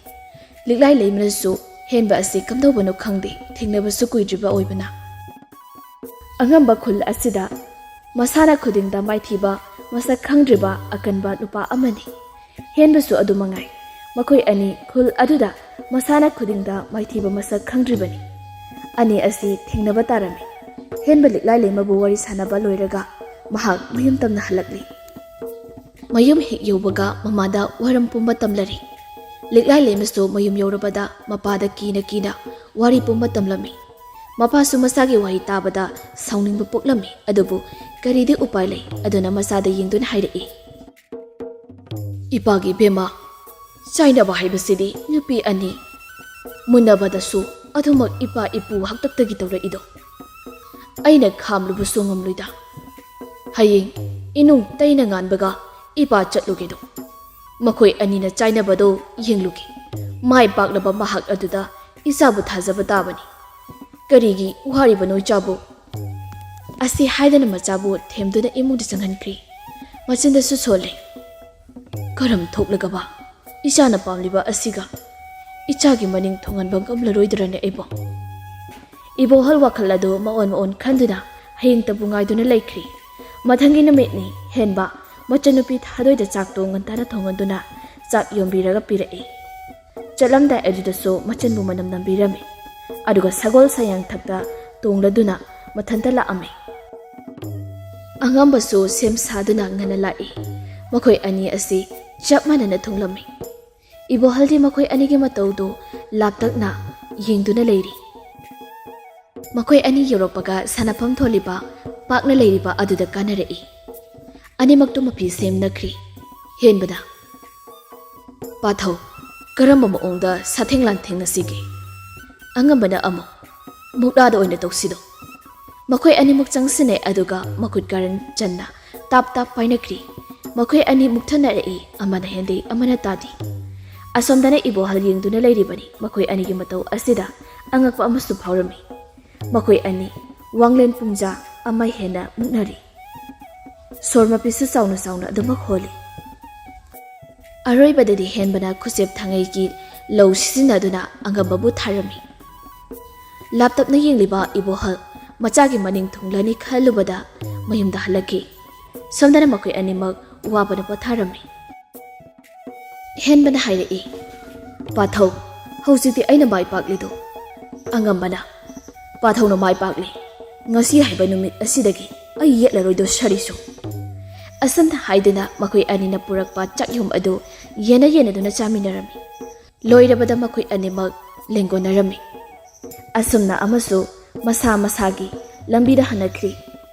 ꯂꯤꯛꯂꯥꯏ ꯂꯩꯃꯅꯁꯨ ꯍꯦꯟꯕ ꯑꯁꯤ ꯀꯝꯗꯧꯕꯅꯣ ꯈꯪꯗꯦ, ꯊꯦꯡꯅꯕꯁꯨ ꯀꯨꯏꯗ꯭ꯔꯤꯕ ꯑꯣꯏꯕꯅ꯫ ꯑꯉꯝꯕ ꯈꯨꯜ ꯑꯁꯤꯗ ꯃꯁꯥꯟꯅ ꯈꯨꯗꯤꯡꯗ ꯃꯥꯏꯊꯤꯕ ꯃꯁꯛ ꯈꯪꯗ꯭ꯔꯤꯕ ꯑꯀꯟꯕ ꯅꯨꯄꯥ ꯑꯃꯅꯤ꯫ ꯍꯦꯟꯕꯁꯨ ꯑꯗꯨ ꯃꯉꯥꯏ꯫ ꯃꯈꯣꯏ ꯑꯅꯤ ꯈꯨꯜ ꯑꯗꯨꯗ ꯃꯁꯥꯟꯅ ꯈꯨꯗꯤꯡꯗ ꯃꯥꯏꯊꯤꯕ ꯃꯁꯛ ꯈꯪꯗ꯭ꯔꯤꯕꯅꯤ꯫ ꯑꯅꯤ ꯑꯁꯤ ꯊꯦꯡꯅꯕ ꯇꯥꯔꯝꯃꯤ꯫ ꯍꯦꯟꯕ ꯂꯤꯛꯂꯥꯏ ꯂꯩꯃꯕꯨ ꯋꯥꯔꯤ ꯁꯥꯟꯅꯕ ꯂꯣꯏꯔꯒ ꯃꯍꯥꯛ ꯃꯌꯨꯝ ꯇꯝꯅ ꯍꯜꯂꯛꯂꯤ꯫ ꯃꯌꯨꯝ ꯍꯦꯛ ꯌꯧꯕꯒ ꯃꯃꯥꯗ ꯋꯥꯔꯝ ꯄꯨꯝꯕ ꯇꯝꯂꯔꯤ꯫ ꯂꯤꯛꯂꯥꯏ ꯂꯩꯃꯁꯨ ꯃꯌꯨꯝ ꯌꯧꯔꯕꯗ ꯃꯄꯥꯗ ꯀꯤꯅ ꯀꯤꯅ ꯋꯥꯔꯤ ꯄꯨꯝꯕ ꯇꯝꯂꯝꯃꯤ꯫ ꯃꯄꯥꯁꯨ ꯃꯆꯥꯒꯤ ꯋꯥꯍꯩ ꯇꯥꯕꯗ ꯁꯥꯎꯅꯤꯡꯕ ꯄꯣꯛꯂꯝꯃꯤ, ꯑꯗꯨꯕꯨ ꯀꯔꯤꯗꯤ ꯎꯄꯥꯏ ꯂꯩ? ꯑꯗꯨꯅ ꯃꯆꯥꯗ ꯌꯦꯡꯗꯨꯅ ꯍꯥꯏꯔꯛꯏ, "ꯏꯄꯥꯒꯤ ꯏꯕꯦꯝꯃ, ꯆꯥꯏꯅꯕ ꯍꯥꯏꯕꯁꯤꯗꯤ ꯅꯨꯄꯤ ꯑꯅꯤ ꯃꯨꯟꯅꯕꯗꯁꯨ ꯑꯗꯨꯃꯛ ꯏꯄꯥ ꯏꯄꯨ ꯍꯥꯛꯇꯛꯇꯒꯤ ꯇꯧꯔꯛꯏꯗꯣ ꯑꯩꯅ ꯈꯥꯝꯂꯨꯕꯁꯨ ꯉꯝꯂꯣꯏꯗ꯫ ꯍꯌꯦꯡ ꯏꯅꯨꯡ ꯇꯩꯅ ꯉꯥꯟꯕꯒ ꯏꯄꯥ ꯆꯠꯂꯨꯒꯦꯗꯣ, ꯃꯈꯣꯏ ꯑꯅꯤꯅ ꯆꯥꯏꯅꯕꯗꯣ ꯌꯦꯡꯂꯨꯒꯦ꯫ ꯃꯥꯏ ꯄꯥꯛꯂꯕ ꯃꯍꯥꯛ ꯑꯗꯨꯗ ꯏꯆꯥꯕꯨ ꯊꯥꯖꯕ ꯇꯥꯕꯅꯤ꯫ ꯀꯔꯤꯒꯤ ꯋꯥꯔꯤꯕꯅꯣ ꯏꯆꯥꯕꯨ?" ꯑꯁꯤ ꯍꯥꯏꯗꯅ ꯃꯆꯥꯕꯨ ꯊꯦꯝꯗꯨꯅ ꯏꯃꯨꯡꯗ ꯆꯪꯍꯟꯈ꯭ꯔꯤ꯫ ꯃꯆꯤꯟꯗꯁꯨ ꯁꯣꯜꯂꯤ, "ꯀꯔꯝ ꯊꯣꯛꯂꯒꯕ ꯏꯆꯥꯅ ꯄꯥꯝꯂꯤꯕ ꯑꯁꯤꯒ ꯏꯆꯥꯒꯤ ꯃꯅꯤꯡ ꯊꯨꯡꯍꯟꯕ ꯉꯝꯂꯔꯣꯏꯗ꯭ꯔꯅꯦ ꯑꯩꯕꯣ?" ꯏꯕꯣꯍꯜ ꯋꯥꯈꯜ ꯑꯗꯨ ꯃꯑꯣꯟ ꯃꯑꯣꯟ ꯈꯟꯗꯨꯅ ꯍꯌꯦꯡꯇꯕꯨ ꯉꯥꯏꯗꯨꯅ ꯂꯩꯈ꯭ꯔꯤ꯫ ꯃꯊꯪꯒꯤ ꯅꯨꯃꯤꯠꯅꯤ꯫ ꯍꯦꯟꯕ ꯃꯆꯟꯅꯨꯄꯤ ꯊꯥꯗꯣꯏꯗ ꯆꯥꯛꯇꯨ ꯉꯟꯇꯥꯅ ꯊꯣꯡꯍꯟꯗꯨꯅ ꯆꯥꯛ ꯌꯣꯝꯕꯤꯔꯒ ꯄꯤꯔꯛꯏ꯫ ꯆꯠꯂꯝꯗꯥꯏ ꯑꯗꯨꯗꯁꯨ ꯃꯆꯟꯕꯨ ꯃꯅꯝ ꯅꯝꯕꯤꯔꯝꯃꯤ꯫ ꯑꯗꯨꯒ ꯁꯒꯣꯜ ꯁꯌꯥꯡꯊꯛꯇ ꯇꯣꯡꯂꯗꯨꯅ ꯃꯊꯟꯇ ꯂꯥꯛꯑꯝꯃꯤ꯫ ꯑꯉꯝꯕꯁꯨ ꯁꯦꯝ ꯁꯥꯗꯨꯅ ꯉꯟꯅ ꯂꯥꯛꯏ꯫ ꯃꯈꯣꯏ ꯑꯅꯤ ꯑꯁꯤ ꯆꯞ ꯃꯥꯟꯅꯅ ꯊꯨꯡꯂꯝꯃꯤ꯫ ꯏꯕꯣꯍꯜꯗꯤ ꯃꯈꯣꯏ ꯑꯅꯤꯒꯤ ꯃꯇꯧꯗꯨ ꯂꯥꯞꯇꯛꯅ ꯌꯦꯡꯗꯨꯅ ꯂꯩꯔꯤ꯫ ꯃꯈꯣꯏ ꯑꯅꯤ ꯌꯧꯔꯛꯄꯒ ꯁꯥꯟꯅꯐꯝ ꯊꯣꯜꯂꯤꯕ ꯄꯥꯛꯅ ꯂꯩꯔꯤꯕ ꯑꯗꯨꯗ ꯀꯥꯟꯅꯔꯛꯏ꯫ ꯑꯅꯤꯃꯛꯇꯨ ꯃꯐꯤ ꯁꯦꯝꯅꯈ꯭ꯔꯤ꯫ ꯍꯦꯟꯕꯗ, "ꯄꯥꯊꯧ, ꯀꯔꯝꯕ ꯃꯑꯣꯡꯗ ꯁꯥꯊꯦꯡ ꯂꯥꯟꯊꯦꯡꯅꯁꯤꯒꯦ?" ꯑꯉꯝꯕꯅ ꯑꯃꯨꯛ, "ꯃꯨꯛꯅꯥꯗ ꯑꯣꯏꯅ ꯇꯧꯁꯤꯗꯣ꯫" ꯃꯈꯣꯏ ꯑꯅꯤꯃꯛ ꯆꯪꯁꯤꯟꯅꯩ, ꯑꯗꯨꯒ ꯃꯈꯨꯠ ꯀꯔꯟ ꯆꯟꯅ ꯇꯥꯞ ꯇꯥꯞ ꯄꯥꯏꯅꯈ꯭ꯔꯤ꯫ ꯃꯈꯣꯏ ꯑꯅꯤ ꯃꯨꯛꯊꯅꯔꯛꯏ, ꯑꯃꯅ ꯍꯦꯟꯗꯦ, ꯑꯃꯅ ꯇꯥꯗꯦ꯫ ꯑꯁꯣꯝꯗꯅ ꯏꯕꯣꯍꯜ ꯌꯦꯡꯗꯨꯅ ꯂꯩꯔꯤꯕꯅꯤ꯫ ꯃꯈꯣꯏ ꯑꯅꯤꯒꯤ ꯃꯇꯧ ꯑꯁꯤꯗ ꯑꯉꯛꯄ ꯑꯃꯁꯨ ꯐꯥꯎꯔꯝꯃꯤ꯫ ꯃꯈꯣꯏ ꯑꯅꯤ ꯋꯥꯡꯂꯦꯟ ꯄꯨꯡꯖꯥ ꯑꯃ ꯍꯦꯟꯅ ꯃꯨꯛꯅꯔꯤ꯫ ꯁꯣꯔ ꯃꯄꯤꯁꯨ ꯆꯥꯎꯅ ꯆꯥꯎꯅ ꯑꯗꯨꯃꯛ ꯍꯣꯜꯂꯤ꯫ ꯑꯔꯣꯏꯕꯗꯗꯤ ꯍꯦꯟꯕꯅ ꯈꯨꯠꯁꯦꯞ ꯊꯥꯡꯉꯩꯒꯤ ꯂꯧ ꯁꯤꯖꯤꯟꯅꯗꯨꯅ ꯑꯉꯝꯕꯕꯨ ꯊꯥꯔꯝꯃꯤ꯫ ꯂꯥꯞꯇꯞꯅ ꯌꯦꯡꯂꯤꯕ ꯏꯕꯣꯍꯜ ꯃꯆꯥꯒꯤ ꯃꯅꯤꯡ ꯊꯨꯡꯂꯅꯤ ꯈꯜꯂꯨꯕꯗ ꯃꯌꯨꯝꯗ ꯍꯜꯂꯛꯈꯤ꯫ ꯁꯣꯝꯗꯅ ꯃꯈꯣꯏ ꯑꯅꯤꯃꯛ ꯋꯥꯕꯅ ꯄꯣꯊꯥꯔꯝꯃꯤ꯫ ꯍꯦꯟꯕꯅ ꯍꯥꯏꯔꯛꯏ, "ꯄꯥꯊꯧ, ꯍꯧꯖꯤꯛꯇꯤ ꯑꯩꯅ ꯃꯥꯏ ꯄꯥꯛꯂꯤꯗꯣ꯫" ꯑꯉꯝꯕꯅ, "ꯄꯥꯊꯧꯅ ꯃꯥꯏ ꯄꯥꯛꯂꯤ꯫ ꯉꯁꯤ ꯍꯥꯏꯕ ꯅꯨꯃꯤꯠ ꯑꯁꯤꯗꯒꯤ ꯑꯩ ꯌꯦꯠꯂꯔꯣꯏꯗꯣ ꯁꯥꯔꯤꯁꯨ꯫" ꯑꯁꯨꯝꯅ ꯍꯥꯏꯗꯨꯅ ꯃꯈꯣꯏ ꯑꯅꯤꯅ ꯄꯨꯔꯛꯄ ꯆꯥꯛꯌꯨꯝ ꯑꯗꯨ ꯌꯦꯟꯅ ꯌꯦꯟꯅꯗꯨꯅ ꯆꯥꯃꯤꯟꯅꯔꯝꯃꯤ꯫ ꯂꯣꯏꯔꯕꯗ ꯃꯈꯣꯏ ꯑꯅꯤꯃꯛ ꯂꯦꯡꯒꯣꯟꯅꯔꯝꯃꯤ꯫ ꯑꯁꯨꯝꯅ ꯑꯃꯁꯨ ꯃꯁꯥ ꯃꯁꯥꯒꯤ ꯂꯝꯕꯤꯗ ꯍꯟꯅꯈ꯭ꯔꯤ꯫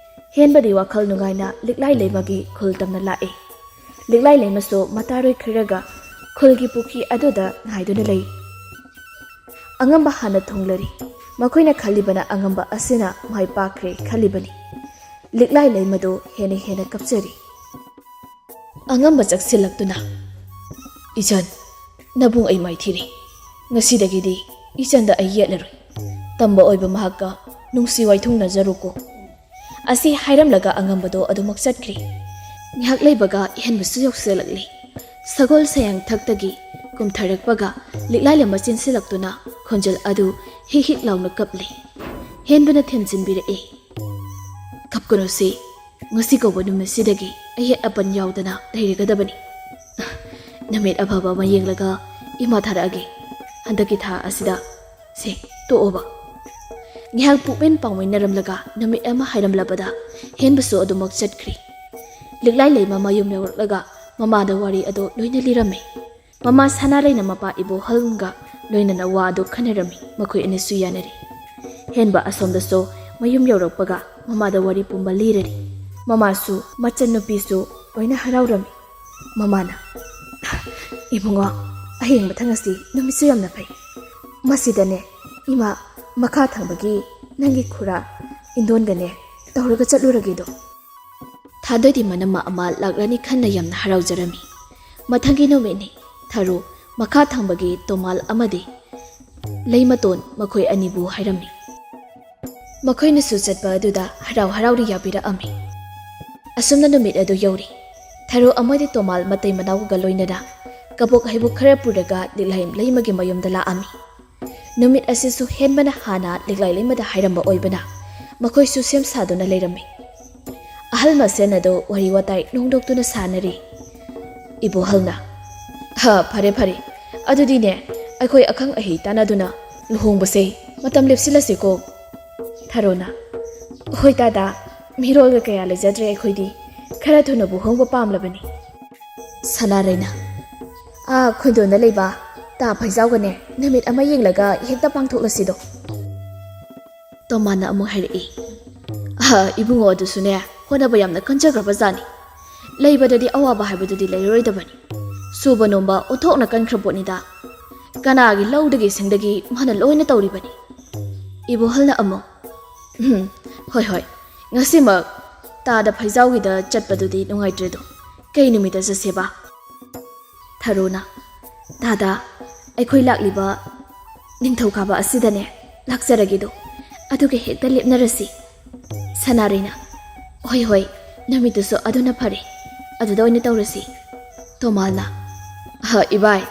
ꯍꯦꯟꯕꯗꯤ ꯋꯥꯈꯜ ꯅꯨꯡꯉꯥꯏꯅ ꯂꯤꯛꯂꯥꯏ ꯂꯩꯃꯒꯤ ꯈꯨꯜ ꯇꯝꯅ ꯂꯥꯛꯏ꯫ ꯂꯤꯛꯂꯥꯏ ꯂꯩꯃꯁꯨ ꯃꯇꯥꯔꯣꯏ ꯈꯔꯒ ꯈꯨꯜꯒꯤ ꯄꯨꯈ꯭ꯔꯤ ꯑꯗꯨꯗ ꯉꯥꯏꯗꯨꯅ ꯂꯩ꯫ ꯑꯉꯝꯕ ꯍꯥꯟꯅ ꯊꯨꯡꯂꯔꯤ꯫ ꯃꯈꯣꯏꯅ ꯈꯜꯂꯤꯕꯅ ꯑꯉꯝꯕ ꯑꯁꯤꯅ ꯃꯥꯏ ꯄꯥꯛꯈ꯭ꯔꯦ ꯈꯜꯂꯤꯕꯅꯤ꯫ ꯂꯤꯛꯂꯥꯏ ꯂꯩꯃꯗꯨ ꯍꯦꯟꯅ ꯍꯦꯟꯅ ꯀꯞꯆꯔꯤ꯫ ꯑꯉꯝꯕ ꯆꯪꯁꯤꯜꯂꯛꯇꯨꯅ, "ꯏꯆꯟ, ꯅꯕꯨꯡ ꯑꯩ ꯃꯥꯏꯊꯤꯔꯦ꯫ ꯉꯁꯤꯗꯒꯤꯗꯤ ꯏꯆꯟꯗ ꯑꯩ ꯌꯦꯠꯂꯔꯣꯏ꯫ ꯇꯝꯕ ꯑꯣꯏꯕ ꯃꯍꯥꯛꯀ ꯅꯨꯡꯁꯤ ꯋꯥꯏꯊꯨꯡꯅꯖꯔꯨꯀꯣ"꯫ ꯑꯁꯤ ꯍꯥꯏꯔꯝꯂꯒ ꯑꯉꯝꯕꯗꯣ ꯑꯗꯨꯃꯛ ꯆꯠꯈ꯭ꯔꯤ꯫ ꯉꯥꯏꯍꯥꯛ ꯂꯩꯕꯒ ꯍꯦꯟꯕꯁꯨ ꯌꯧꯁꯤꯜꯂꯛꯂꯤ꯫ ꯁꯒꯣꯜ ꯁꯌꯥꯡ ꯊꯛꯇꯒꯤ ꯀꯨꯝꯊꯔꯛꯄꯒ ꯂꯤꯛꯂꯥꯏ ꯂꯩꯃ ꯆꯦꯟꯁꯤꯜꯂꯛꯇꯨꯅ ꯈꯣꯟꯖꯦꯜ ꯑꯗꯨ ꯍꯤꯛ ꯍꯤꯛ ꯂꯥꯎꯅ ꯀꯞꯂꯤ꯫ ꯍꯦꯟꯕꯅ ꯊꯦꯝꯖꯤꯟꯕꯤꯔꯛꯏ꯫ "ꯀꯞꯀꯅꯨꯁꯤ, ꯉꯁꯤ ꯀꯧꯕ ꯅꯨꯃꯤꯠꯁꯤꯗꯒꯤ ꯑꯌꯦꯠ ꯑꯄꯟ ꯌꯥꯎꯗꯅ ꯂꯩꯔꯒꯗꯕꯅꯤ꯫ ꯅꯨꯃꯤꯠ ꯑꯐꯕ ꯑꯃ ꯌꯦꯡꯂꯒ ꯏꯃꯥ ꯊꯥꯔꯛꯑꯒꯦ꯫ ꯍꯟꯗꯛꯀꯤ ꯊꯥ ꯑꯁꯤꯗ ꯁꯦ, ꯇꯣꯛꯑꯣꯕ"꯫ ꯉꯥꯏꯍꯥꯛ ꯄꯨꯛꯃꯦꯟ ꯄꯥꯎꯃꯤꯟꯅꯔꯝꯂꯒ ꯅꯨꯃꯤꯠ ꯑꯃ ꯍꯥꯏꯔꯝꯂꯕꯗ ꯍꯦꯟꯕꯁꯨ ꯑꯗꯨꯃꯛ ꯆꯠꯈ꯭ꯔꯤ꯫ ꯂꯤꯛꯂꯥꯏ ꯂꯩꯃ ꯃꯌꯨꯝ ꯌꯧꯔꯛꯂꯒ ꯃꯃꯥꯗ ꯋꯥꯔꯤ ꯑꯗꯨ ꯂꯣꯏꯅ ꯂꯤꯔꯝꯃꯤ꯫ ꯃꯃꯥ ꯁꯅꯥꯔꯩꯅ ꯃꯄꯥ ꯏꯕꯣꯍꯜꯒ ꯂꯣꯏꯅꯅ ꯋꯥ ꯑꯗꯨ ꯈꯟꯅꯔꯝꯃꯤ꯫ ꯃꯈꯣꯏ ꯑꯅꯤꯁꯨ ꯌꯥꯅꯔꯤ꯫ ꯍꯦꯟꯕ ꯑꯁꯣꯝꯗꯁꯨ ꯃꯌꯨꯝ ꯌꯧꯔꯛꯄꯒ ꯃꯃꯥꯗ ꯋꯥꯔꯤ ꯄꯨꯝꯕ ꯂꯤꯔꯔꯤ꯫ ꯃꯃꯥꯁꯨ ꯃꯆꯟꯅꯨꯄꯤꯁꯨ ꯂꯣꯏꯅ ꯍꯔꯥꯎꯔꯝꯃꯤ꯫ ꯃꯃꯥꯅ, "ꯏꯕꯨꯡꯉꯣ, ꯍꯌꯦꯡ ꯃꯊꯪ ꯑꯁꯤ ꯅꯨꯃꯤꯠꯁꯨ ꯌꯥꯝꯅ ꯐꯩ꯫ ꯃꯁꯤꯗꯅꯦ, ꯏꯃꯥ, ꯃꯈꯥ ꯊꯪꯕꯒꯤ ꯅꯪꯒꯤ ꯈꯨꯔꯥ ꯏꯟꯗꯣꯟꯒꯅꯦ ꯇꯧꯔꯒ ꯆꯠꯂꯨꯔꯒꯦꯗꯣ"꯫ ꯊꯥꯗꯣꯏꯗꯤ ꯃꯅꯝꯃ ꯑꯃ ꯂꯥꯛꯂꯅꯤ ꯈꯟꯅ ꯌꯥꯝꯅ ꯍꯔꯥꯎꯖꯔꯝꯃꯤ꯫ ꯃꯊꯪꯒꯤ ꯅꯨꯃꯤꯠꯅꯤ꯫ ꯊꯔꯣ, ꯃꯈꯥ ꯊꯪꯕꯒꯤ ꯇꯣꯃꯥꯜ ꯑꯃꯗꯤ ꯂꯩꯃꯇꯣꯟ ꯃꯈꯣꯏ ꯑꯅꯤꯕꯨ ꯍꯥꯏꯔꯝꯃꯤ꯫ ꯃꯈꯣꯏꯅꯁꯨ ꯆꯠꯄ ꯑꯗꯨꯗ ꯍꯔꯥꯎ ꯍꯔꯥꯎꯅ ꯌꯥꯕꯤꯔꯛꯑꯝꯃꯤ꯫ ꯑꯁꯨꯝꯅ ꯅꯨꯃꯤꯠ ꯑꯗꯨ ꯌꯧꯔꯤ꯫ ꯊꯔꯣ ꯑꯃꯗꯤ ꯇꯣꯃꯥꯜ ꯃꯇꯩ ꯃꯅꯥꯎꯒ ꯂꯣꯏꯅꯅ ꯀꯕꯣꯛ ꯍꯩꯕꯨꯛ ꯈꯔ ꯄꯨꯔꯒ ꯂꯤꯛꯂꯥꯏ ꯂꯩꯃꯒꯤ ꯃꯌꯨꯝꯗ ꯂꯥꯛꯑꯝꯃꯤ꯫ ꯅꯨꯃꯤꯠ ꯑꯁꯤꯁꯨ ꯍꯦꯟꯕꯅ ꯍꯥꯟꯅ ꯂꯤꯛꯂꯥꯏ ꯂꯩꯃꯗ ꯍꯥꯏꯔꯝꯕ ꯑꯣꯏꯕꯅ ꯃꯈꯣꯏꯁꯨ ꯁꯦꯝ ꯁꯥꯗꯨꯅ ꯂꯩꯔꯝꯃꯤ꯫ ꯑꯍꯜ ꯃꯁꯦꯟ ꯑꯗꯨ ꯋꯥꯔꯤ ꯋꯥꯇꯥꯏ ꯅꯣꯡꯗꯣꯛꯇꯨꯅ ꯁꯥꯟꯅꯔꯤ꯫ ꯏꯕꯣꯍꯜꯅ, "ꯍ, ꯐꯔꯦ, ꯐꯔꯦ꯫ ꯑꯗꯨꯗꯤꯅꯦ, ꯑꯩꯈꯣꯏ ꯑꯈꯪ ꯑꯍꯩ ꯇꯥꯟꯅꯗꯨꯅ ꯂꯨꯍꯣꯡꯕꯁꯦ ꯃꯇꯝ ꯂꯦꯞꯁꯤꯜꯂꯁꯤꯀꯣ"꯫ ꯊꯔꯣꯅ, "ꯍꯣꯏ ꯇꯥꯗ, ꯃꯤꯔꯣꯜꯒ ꯀꯌꯥ ꯂꯩꯖꯗ꯭ꯔꯦ ꯑꯩꯈꯣꯏꯗꯤ꯫ ꯈꯔ ꯊꯨꯅꯕꯨ ꯍꯣꯡꯕ ꯄꯥꯝꯂꯕꯅꯤ"꯫ ꯁꯅꯥꯔꯩꯅ, "ꯑꯥ, ꯈꯣꯏꯗꯣꯟꯗ ꯂꯩꯕ ꯇꯥ ꯐꯩꯖꯥꯎꯒꯅꯦ, ꯅꯨꯃꯤꯠ ꯑꯃ ꯌꯦꯡꯂꯒ ꯍꯦꯛꯇ ꯄꯥꯡꯊꯣꯛꯂꯁꯤꯗꯣ꯫ ꯇꯣꯃꯥꯟꯅ ꯑꯃꯨꯛ ꯍꯥꯏꯔꯛꯏ꯫ "ꯑꯍ, ꯏꯕꯨꯡꯉꯣ ꯑꯗꯨꯁꯨꯅꯦ, ꯍꯣꯠꯅꯕ ꯌꯥꯝꯅ ꯀꯟꯖꯈ꯭ꯔꯕ ꯖꯥꯠꯅꯤ꯫ ꯂꯩꯕꯗꯗꯤ ꯑꯋꯥꯕ ꯍꯥꯏꯕꯗꯨꯗꯤ ꯂꯩꯔꯔꯣꯏꯗꯕꯅꯤ꯫ ꯁꯨꯕ ꯅꯣꯝꯕ ꯑꯣꯟꯊꯣꯛꯅ ꯀꯟꯈ꯭ꯔ ꯄꯣꯠꯅꯤꯗ꯫ ꯀꯅꯥꯒꯤ ꯂꯧꯗꯒꯤ ꯁꯤꯡꯗꯒꯤ ꯃꯥꯅ ꯂꯣꯏꯅ ꯇꯧꯔꯤꯕꯅꯤ꯫" ꯏꯕꯣꯍꯜꯅ ꯑꯃꯨꯛ, "ꯎꯝ, ꯍꯣꯏ, ꯍꯣꯏ, ꯉꯁꯤꯃꯛ ꯇꯥꯗ ꯐꯩꯖꯥꯎꯒꯤꯗ ꯆꯠꯄꯗꯨꯗꯤ ꯅꯨꯡꯉꯥꯏꯇ꯭ꯔꯦꯗꯣ꯫ ꯀꯩ ꯅꯨꯃꯤꯠꯇ ꯆꯠꯁꯦꯕ?" ꯊꯔꯣꯅ, "ꯇꯥꯗ, ꯑꯩꯈꯣꯏ ꯂꯥꯛꯂꯤꯕ ꯅꯤꯡꯊꯧꯀꯥꯕ ꯑꯁꯤꯗꯅꯦ ꯂꯥꯛꯆꯔꯒꯦꯗꯣ, ꯑꯗꯨꯒ ꯍꯦꯛꯇ ꯂꯦꯞꯅꯔꯁꯤ꯫" ꯁꯅꯥꯔꯩꯅ, "ꯍꯣꯏ, ꯍꯣꯏ, ꯅꯨꯃꯤꯠꯇꯨꯁꯨ ꯑꯗꯨꯅ ꯐꯔꯦ, ꯑꯗꯨꯗ ꯑꯣꯏꯅ ꯇꯧꯔꯁꯤ꯫" ꯇꯣꯃꯥꯜꯅ, "ꯍ, ꯏꯕꯥꯏ,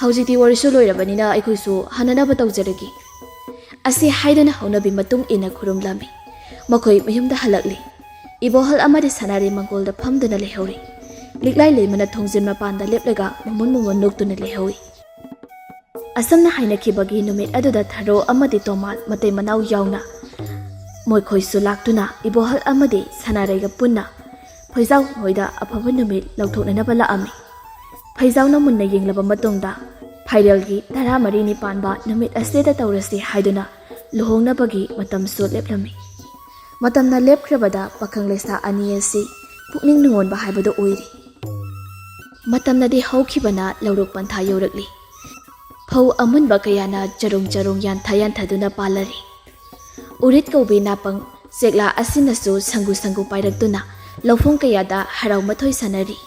ꯍꯧꯖꯤꯛꯇꯤ ꯋꯥꯔꯤꯁꯨ ꯂꯣꯏꯔꯕꯅꯤꯅ ꯑꯩꯈꯣꯏꯁꯨ ꯍꯟꯅꯅꯕ ꯇꯧꯖꯔꯒꯦ꯫" ꯑꯁꯤ ꯍꯥꯏꯗꯨꯅ ꯍꯧꯅꯕꯤ ꯃꯇꯨꯡ ꯏꯟꯅ ꯈꯨꯔꯨꯝꯂꯝꯃꯤ꯫ ꯃꯈꯣꯏ ꯃꯌꯨꯝꯗ ꯍꯜꯂꯛꯂꯤ꯫ ꯏꯕꯣꯍꯜ ꯑꯃꯗꯤ ꯁꯅꯥꯔꯩ ꯃꯪꯒꯣꯜꯗ ꯐꯝꯗꯨꯅ ꯂꯩꯍꯧꯔꯤ꯫ ꯂꯤꯛꯂꯥꯏ ꯂꯩꯃꯅ ꯊꯣꯡꯖꯤꯟ ꯃꯄꯥꯟꯗ ꯂꯦꯞꯂꯒ ꯃꯃꯨꯟ ꯃꯃꯨꯟ ꯅꯣꯛꯇꯨꯅ ꯂꯩꯍꯧꯏ꯫ ꯑꯁꯨꯝꯅ ꯍꯥꯏꯅꯈꯤꯕꯒꯤ ꯅꯨꯃꯤꯠ ꯑꯗꯨꯗ ꯊꯔꯣ ꯑꯃꯗꯤ ꯇꯣꯃꯥꯜ ꯃꯇꯩ ꯃꯅꯥꯎ ꯌꯥꯎꯅ ꯃꯈꯣꯏꯁꯨ ꯂꯥꯛꯇꯨꯅ ꯏꯕꯣꯍꯜ ꯑꯃꯗꯤ ꯁꯅꯥꯔꯩꯒ ꯄꯨꯟꯅ ꯐꯩꯖꯥꯎ ꯃꯣꯏꯗ ꯑꯐꯕ ꯅꯨꯃꯤꯠ ꯂꯧꯊꯣꯛꯅꯅꯕ ꯂꯥꯛꯑꯝꯃꯤ꯫ ꯐꯩꯖꯥꯎꯅ ꯃꯨꯟꯅ ꯌꯦꯡꯂꯕ ꯃꯇꯨꯡꯗ ꯐꯥꯏꯔꯦꯜꯒꯤ ꯇꯔꯥꯃꯔꯤꯅꯤ ꯄꯥꯟꯕ ꯅꯨꯃꯤꯠ ꯑꯁꯤꯗ ꯇꯧꯔꯁꯤ ꯍꯥꯏꯗꯨꯅ ꯂꯨꯍꯣꯡꯅꯕꯒꯤ ꯃꯇꯝꯁꯨ ꯂꯦꯞꯂꯝꯃꯤ꯫ ꯃꯇꯝꯅ ꯂꯦꯞꯈ꯭ꯔꯕꯗ ꯄꯥꯈꯪ ꯂꯩꯁꯥ ꯑꯅꯤ ꯑꯁꯤ ꯄꯨꯛꯅꯤꯡ ꯅꯨꯡꯉꯣꯟꯕ ꯍꯥꯏꯕꯗꯨ ꯑꯣꯏꯔꯤ꯫ ꯃꯇꯝꯅꯗꯤ ꯍꯧꯈꯤꯕꯅ ꯂꯧꯔꯣꯛ ꯄꯟꯊꯥ ꯌꯧꯔꯛꯂꯤ꯫ ꯐꯧ ꯑꯃꯨꯟꯕ ꯀꯌꯥꯅ ꯆꯔꯣꯡ ꯆꯔꯣꯡ ꯌꯥꯟꯊ ꯌꯥꯟꯊꯗꯨꯅ ꯄꯥꯜꯂꯔꯤ꯫ ꯎꯔꯤꯠ ꯀꯧꯕꯤ ꯅꯥꯄꯪ ꯆꯦꯛꯂꯥ ꯑꯁꯤꯅꯁꯨ ꯁꯪꯒꯨ ꯁꯪꯒꯨ ꯄꯥꯏꯔꯛꯇꯨꯅ ꯂꯧꯐꯝ ꯀꯌꯥꯗ ꯍꯔꯥꯎ ꯃꯊꯣꯏ ꯁꯥꯟꯅꯔꯤ꯫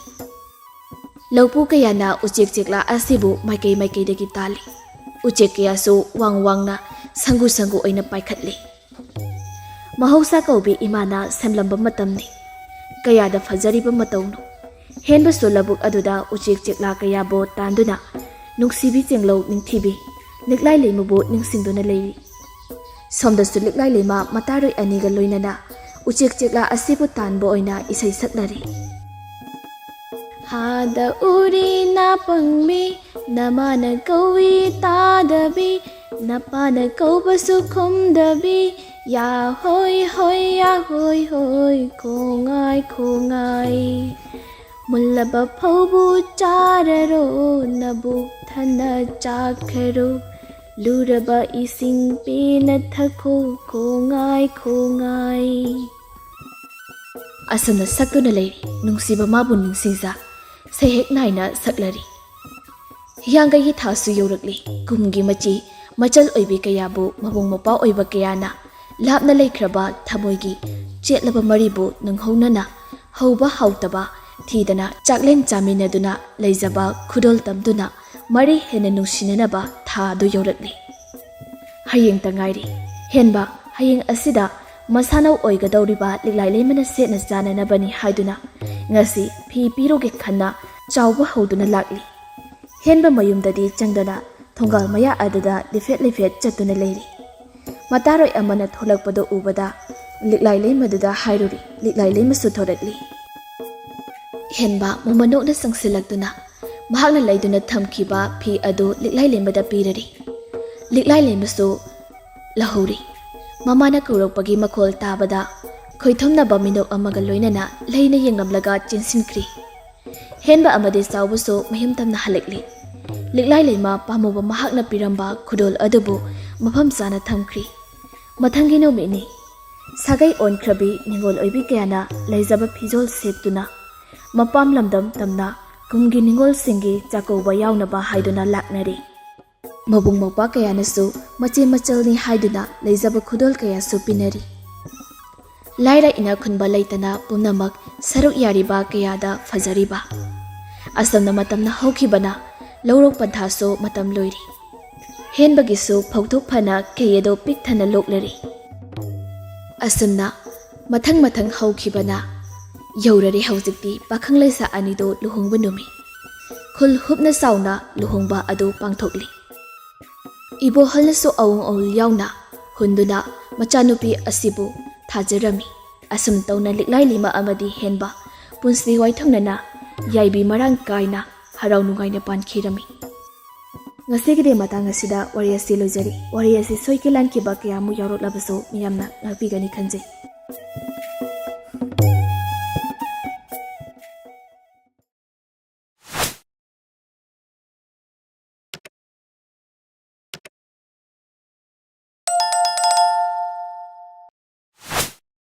ꯂꯧꯄꯨ ꯀꯌꯥꯅ ꯎꯆꯦꯛ ꯆꯦꯛꯂꯥ ꯑꯁꯤꯕꯨ ꯃꯥꯏꯀꯩ ꯃꯥꯏꯀꯩꯗꯒꯤ ꯇꯥꯜꯂꯤ꯫ ꯎꯆꯦꯛ ꯀꯌꯥꯁꯨ ꯋꯥꯡ ꯋꯥꯡꯅ ꯁꯪꯒꯨ ꯁꯪꯒꯨ ꯑꯣꯏꯅ ꯄꯥꯏꯈꯠꯂꯤ꯫ ꯃꯍꯧꯁꯥ ꯀꯧꯕꯤ ꯏꯃꯥꯅ ꯁꯦꯝꯂꯝꯕ ꯃꯇꯝꯅꯤ꯫ ꯀꯌꯥꯗ ꯐꯖꯔꯤꯕ ꯃꯇꯧꯅꯣ! ꯍꯦꯟꯕꯁꯨ ꯂꯧꯕꯨꯛ ꯑꯗꯨꯗ ꯎꯆꯦꯛ ꯆꯦꯛꯂꯥ ꯀꯌꯥꯕꯨ ꯇꯥꯟꯗꯨꯅ ꯅꯨꯡꯁꯤꯕꯤ ꯆꯦꯡꯂꯧ ꯅꯤꯡꯊꯤꯕꯤ ꯂꯤꯛꯂꯥꯏ ꯂꯩꯃꯕꯨ ꯅꯤꯡꯁꯤꯡꯗꯨꯅ ꯂꯩꯔꯤ꯫ ꯁꯣꯝꯗꯁꯨ ꯂꯤꯛꯂꯥꯏ ꯂꯩꯃ ꯃꯇꯥꯔꯣꯏ ꯑꯅꯤꯒ ꯂꯣꯏꯅꯅ ꯎꯆꯦꯛ ꯆꯦꯛꯂꯥ ꯑꯁꯤꯕꯨ ꯇꯥꯟꯕ ꯑꯣꯏꯅ ꯏꯁꯩ ꯁꯛꯅꯔꯤ꯫ ꯍꯥꯗ ꯎꯔꯤ ꯅꯥꯄꯪꯕꯤ, ꯅꯃꯥꯅ ꯀꯧꯏ ꯇꯥꯗꯕꯤ, ꯅꯄꯥꯅ ꯀꯧꯕꯁꯨ ꯈꯨꯝꯗꯕꯤ, ꯌꯥ ꯍꯣꯏ ꯍꯣꯏ, ꯌꯥ ꯍꯣꯏ ꯍꯣꯏ, ꯈꯣꯡꯉꯥꯏ ꯈꯣꯡꯉꯥꯏ꯫ ꯃꯨꯜꯂꯕ ꯐꯧꯕꯨ ꯆꯥꯔꯔꯣ, ꯅꯕꯨꯛ ꯊꯟꯅ ꯆꯥꯈ꯭ꯔꯔꯣ, ꯂꯨꯔꯕ ꯏꯁꯤꯡ ꯄꯦꯟꯅ ꯊꯛꯈꯣ, ꯈꯣꯡꯉꯥꯏ ꯈꯣꯡꯉꯥꯏ꯫ ꯑꯁꯨꯝꯅ ꯁꯛꯇꯨꯅ ꯂꯩꯔꯤ ꯅꯨꯡꯁꯤꯕ ꯃꯥꯕꯨ ꯅꯤꯡꯁꯤꯡꯖ, ꯁꯩꯍꯦꯛ ꯅꯥꯏꯅ ꯁꯛꯂꯔꯤ꯫ ꯍꯤꯌꯥꯡꯒꯩꯒꯤ ꯊꯥꯁꯨ ꯌꯧꯔꯛꯂꯤ꯫ ꯀꯨꯝꯒꯤ ꯃꯆꯤ ꯃꯆꯜ ꯑꯣꯏꯕꯤ ꯀꯌꯥꯕꯨ ꯃꯕꯨꯡ ꯃꯧꯄ꯭ꯋꯥ ꯑꯣꯏꯕ ꯀꯌꯥꯅ ꯂꯥꯞꯅ ꯂꯩꯈ꯭ꯔꯕ ꯊꯃꯣꯏꯒꯤ ꯆꯦꯠꯂꯕ ꯃꯔꯤꯕꯨ ꯅꯨꯡꯍꯧꯅꯅ ꯍꯧꯕ ꯍꯧꯇꯕ ꯊꯤꯗꯅ ꯆꯥꯛꯂꯦꯟ ꯆꯥꯃꯤꯟꯅꯗꯨꯅ ꯂꯩꯖꯕ ꯈꯨꯗꯣꯜ ꯇꯝꯗꯨꯅ ꯃꯔꯤ ꯍꯦꯟꯅ ꯅꯨꯡꯁꯤꯅꯅꯕ ꯊꯥ ꯑꯗꯨ ꯌꯧꯔꯛꯂꯤ꯫ ꯍꯌꯦꯡꯇ ꯉꯥꯏꯔꯤ꯫ ꯍꯦꯟꯕ ꯍꯌꯦꯡ ꯑꯁꯤꯗ ꯃꯁꯥꯅꯧ ꯑꯣꯏꯒꯗꯧꯔꯤꯕ ꯂꯤꯛꯂꯥꯏ ꯂꯩꯃꯅ ꯁꯦꯠꯅ ꯆꯥꯅꯅꯕꯅꯤ ꯍꯥꯏꯗꯨꯅ ꯉꯁꯤ ꯐꯤ ꯄꯤꯔꯨꯒꯦ ꯈꯟꯅ ꯆꯥꯎꯕ ꯍꯧꯗꯨꯅ ꯂꯥꯛꯂꯤ꯫ ꯍꯦꯟꯕ ꯃꯌꯨꯝꯗꯗꯤ ꯆꯪꯗꯅ ꯊꯣꯡꯒꯥꯜ ꯃꯌꯥ ꯑꯗꯨꯗ ꯂꯤꯐꯦꯠ ꯂꯤꯐꯦꯠ ꯆꯠꯇꯨꯅ ꯂꯩꯔꯤ꯫ ꯃꯇꯥꯔꯣꯏ ꯑꯃꯅ ꯊꯣꯛꯂꯛꯄꯗꯨ ꯎꯕꯗ ꯂꯤꯛꯂꯥꯏ ꯂꯩꯃꯗꯨꯗ ꯍꯥꯏꯔꯨꯔꯤ꯫ ꯂꯤꯛꯂꯥꯏ ꯂꯩꯃꯁꯨ ꯊꯣꯔꯛꯂꯤ꯫ ꯍꯦꯟꯕ ꯃꯃꯅꯣꯛꯅ ꯆꯪꯁꯤꯜꯂꯛꯇꯨꯅ ꯃꯍꯥꯛꯅ ꯂꯩꯗꯨꯅ ꯊꯝꯈꯤꯕ ꯐꯤ ꯑꯗꯨ ꯂꯤꯛꯂꯥꯏ ꯂꯩꯃꯗ ꯄꯤꯔꯔꯤ꯫ ꯂꯤꯛꯂꯥꯏ ꯂꯩꯃꯁꯨ ꯂꯧꯍꯧꯔꯤ꯫ ꯃꯃꯥꯅ ꯀꯧꯔꯛꯄꯒꯤ ꯃꯈꯣꯜ ꯇꯥꯕꯗ ꯈꯣꯏꯊꯨꯝꯅꯕ ꯃꯤꯅꯣꯛ ꯑꯃꯒ ꯂꯣꯏꯅꯅ ꯂꯩꯅ ꯌꯦꯡꯂꯝꯂꯒ ꯆꯦꯟꯁꯤꯟꯈ꯭ꯔꯤ꯫ ꯍꯦꯟꯕ ꯑꯃꯗꯤ ꯆꯥꯎꯕꯁꯨ ꯃꯌꯨꯝ ꯇꯝꯅ ꯍꯜꯂꯛꯂꯤ꯫ ꯂꯤꯛꯂꯥꯏ ꯂꯩꯃ ꯄꯥꯝꯃꯨꯕ ꯃꯍꯥꯛꯅ ꯄꯤꯔꯝꯕ ꯈꯨꯗꯣꯜ ꯑꯗꯨꯕꯨ ꯃꯐꯝ ꯆꯥꯅ ꯊꯝꯈ꯭ꯔꯤ꯫ ꯃꯊꯪꯒꯤ ꯅꯨꯃꯤꯠꯅꯤ꯫ ꯁꯥꯒꯩ ꯑꯣꯟꯈ꯭ꯔꯕꯤ ꯅꯤꯉꯣꯜ ꯑꯣꯏꯕꯤ ꯀꯌꯥꯅ ꯂꯩꯖꯕ ꯐꯤꯖꯣꯜ ꯁꯦꯠꯇꯨꯅ ꯃꯄꯥꯝ ꯂꯝꯗꯝ ꯇꯝꯅ ꯀꯨꯝꯒꯤ ꯅꯤꯉꯣꯜꯁꯤꯡꯒꯤ ꯆꯥꯛꯀꯧꯕ ꯌꯥꯎꯅꯕ ꯍꯥꯏꯗꯨꯅ ꯂꯥꯛꯅꯔꯤ꯫ ꯃꯕꯨꯡ ꯃꯧꯄ꯭ꯋꯥ ꯀꯌꯥꯅꯁꯨ ꯃꯆꯦ ꯃꯆꯜꯅꯤ ꯍꯥꯏꯗꯨꯅ ꯂꯩꯖꯕ ꯈꯨꯗꯣꯜ ꯀꯌꯥꯁꯨ ꯄꯤꯅꯔꯤ꯫ ꯂꯥꯏꯔ ꯏꯅꯥꯛ ꯈꯨꯟꯕ ꯂꯩꯇꯅ ꯄꯨꯝꯅꯃꯛ ꯁꯔꯨꯛ ꯌꯥꯔꯤꯕ ꯀꯌꯥꯗ ꯐꯖꯔꯤꯕ꯫ ꯑꯁꯨꯝꯅ ꯃꯇꯝꯅ ꯍꯧꯈꯤꯕꯅ ꯂꯧꯔꯣꯛ ꯄꯟꯊꯥꯁꯨ ꯃꯇꯝ ꯂꯣꯏꯔꯤ꯫ ꯍꯦꯟꯕꯒꯤꯁꯨ ꯐꯧꯊꯣꯛ ꯐꯅ ꯀꯩ ꯑꯗꯨ ꯄꯤꯛ ꯊꯟꯅ ꯂꯣꯛꯂꯔꯤ꯫ ꯑꯁꯨꯝꯅ ꯃꯊꯪ ꯃꯊꯪ ꯍꯧꯈꯤꯕꯅ ꯌꯧꯔꯔꯦ ꯍꯧꯖꯤꯛꯇꯤ ꯄꯥꯈꯪ ꯂꯩꯁꯥ ꯑꯅꯤꯗꯨ ꯂꯨꯍꯣꯡꯕ ꯅꯨꯃꯤꯠ꯫ ꯈꯨꯜ ꯍꯨꯞꯅ ꯆꯥꯎꯅ ꯂꯨꯍꯣꯡꯕ ꯑꯗꯨ ꯄꯥꯡꯊꯣꯛꯂꯤ꯫ ꯏꯕꯣꯍꯜꯅꯁꯨ ꯑꯋꯨꯡ ꯑꯋꯨꯜ ꯌꯥꯎꯅ ꯍꯨꯟꯗꯨꯅ ꯃꯆꯥꯅꯨꯄꯤ ꯑꯁꯤꯕꯨ ꯊꯥꯖꯔꯝꯃꯤ꯫ ꯑꯁꯨꯝ ꯇꯧꯅ ꯂꯤꯛꯂꯥꯏ ꯂꯩꯃ ꯑꯃꯗꯤ ꯍꯦꯟꯕ ꯄꯨꯟꯁꯤ ꯋꯥꯏꯊꯨꯡꯅꯅ ꯌꯥꯏꯕꯤ ꯃꯔꯥꯡ ꯀꯥꯏꯅ ꯍꯔꯥꯎ ꯅꯨꯡꯉꯥꯏꯅ ꯄꯥꯟꯈꯤꯔꯝꯃꯤ꯫ ꯉꯁꯤꯒꯤꯗꯤ ꯃꯇꯥꯡ ꯑꯁꯤꯗ ꯋꯥꯔꯤ ꯑꯁꯤ ꯂꯣꯏꯖꯔꯤ꯫ ꯋꯥꯔꯤ ꯑꯁꯤ ꯁꯣꯏꯈꯤ ꯂꯥꯟꯈꯤꯕ ꯀꯌꯥ ꯑꯃ ꯌꯥꯎꯔꯛꯂꯕꯁꯨ ꯃꯤꯌꯥꯝꯅ ꯉꯥꯛꯄꯤꯒꯅꯤ ꯈꯟꯖꯩ꯫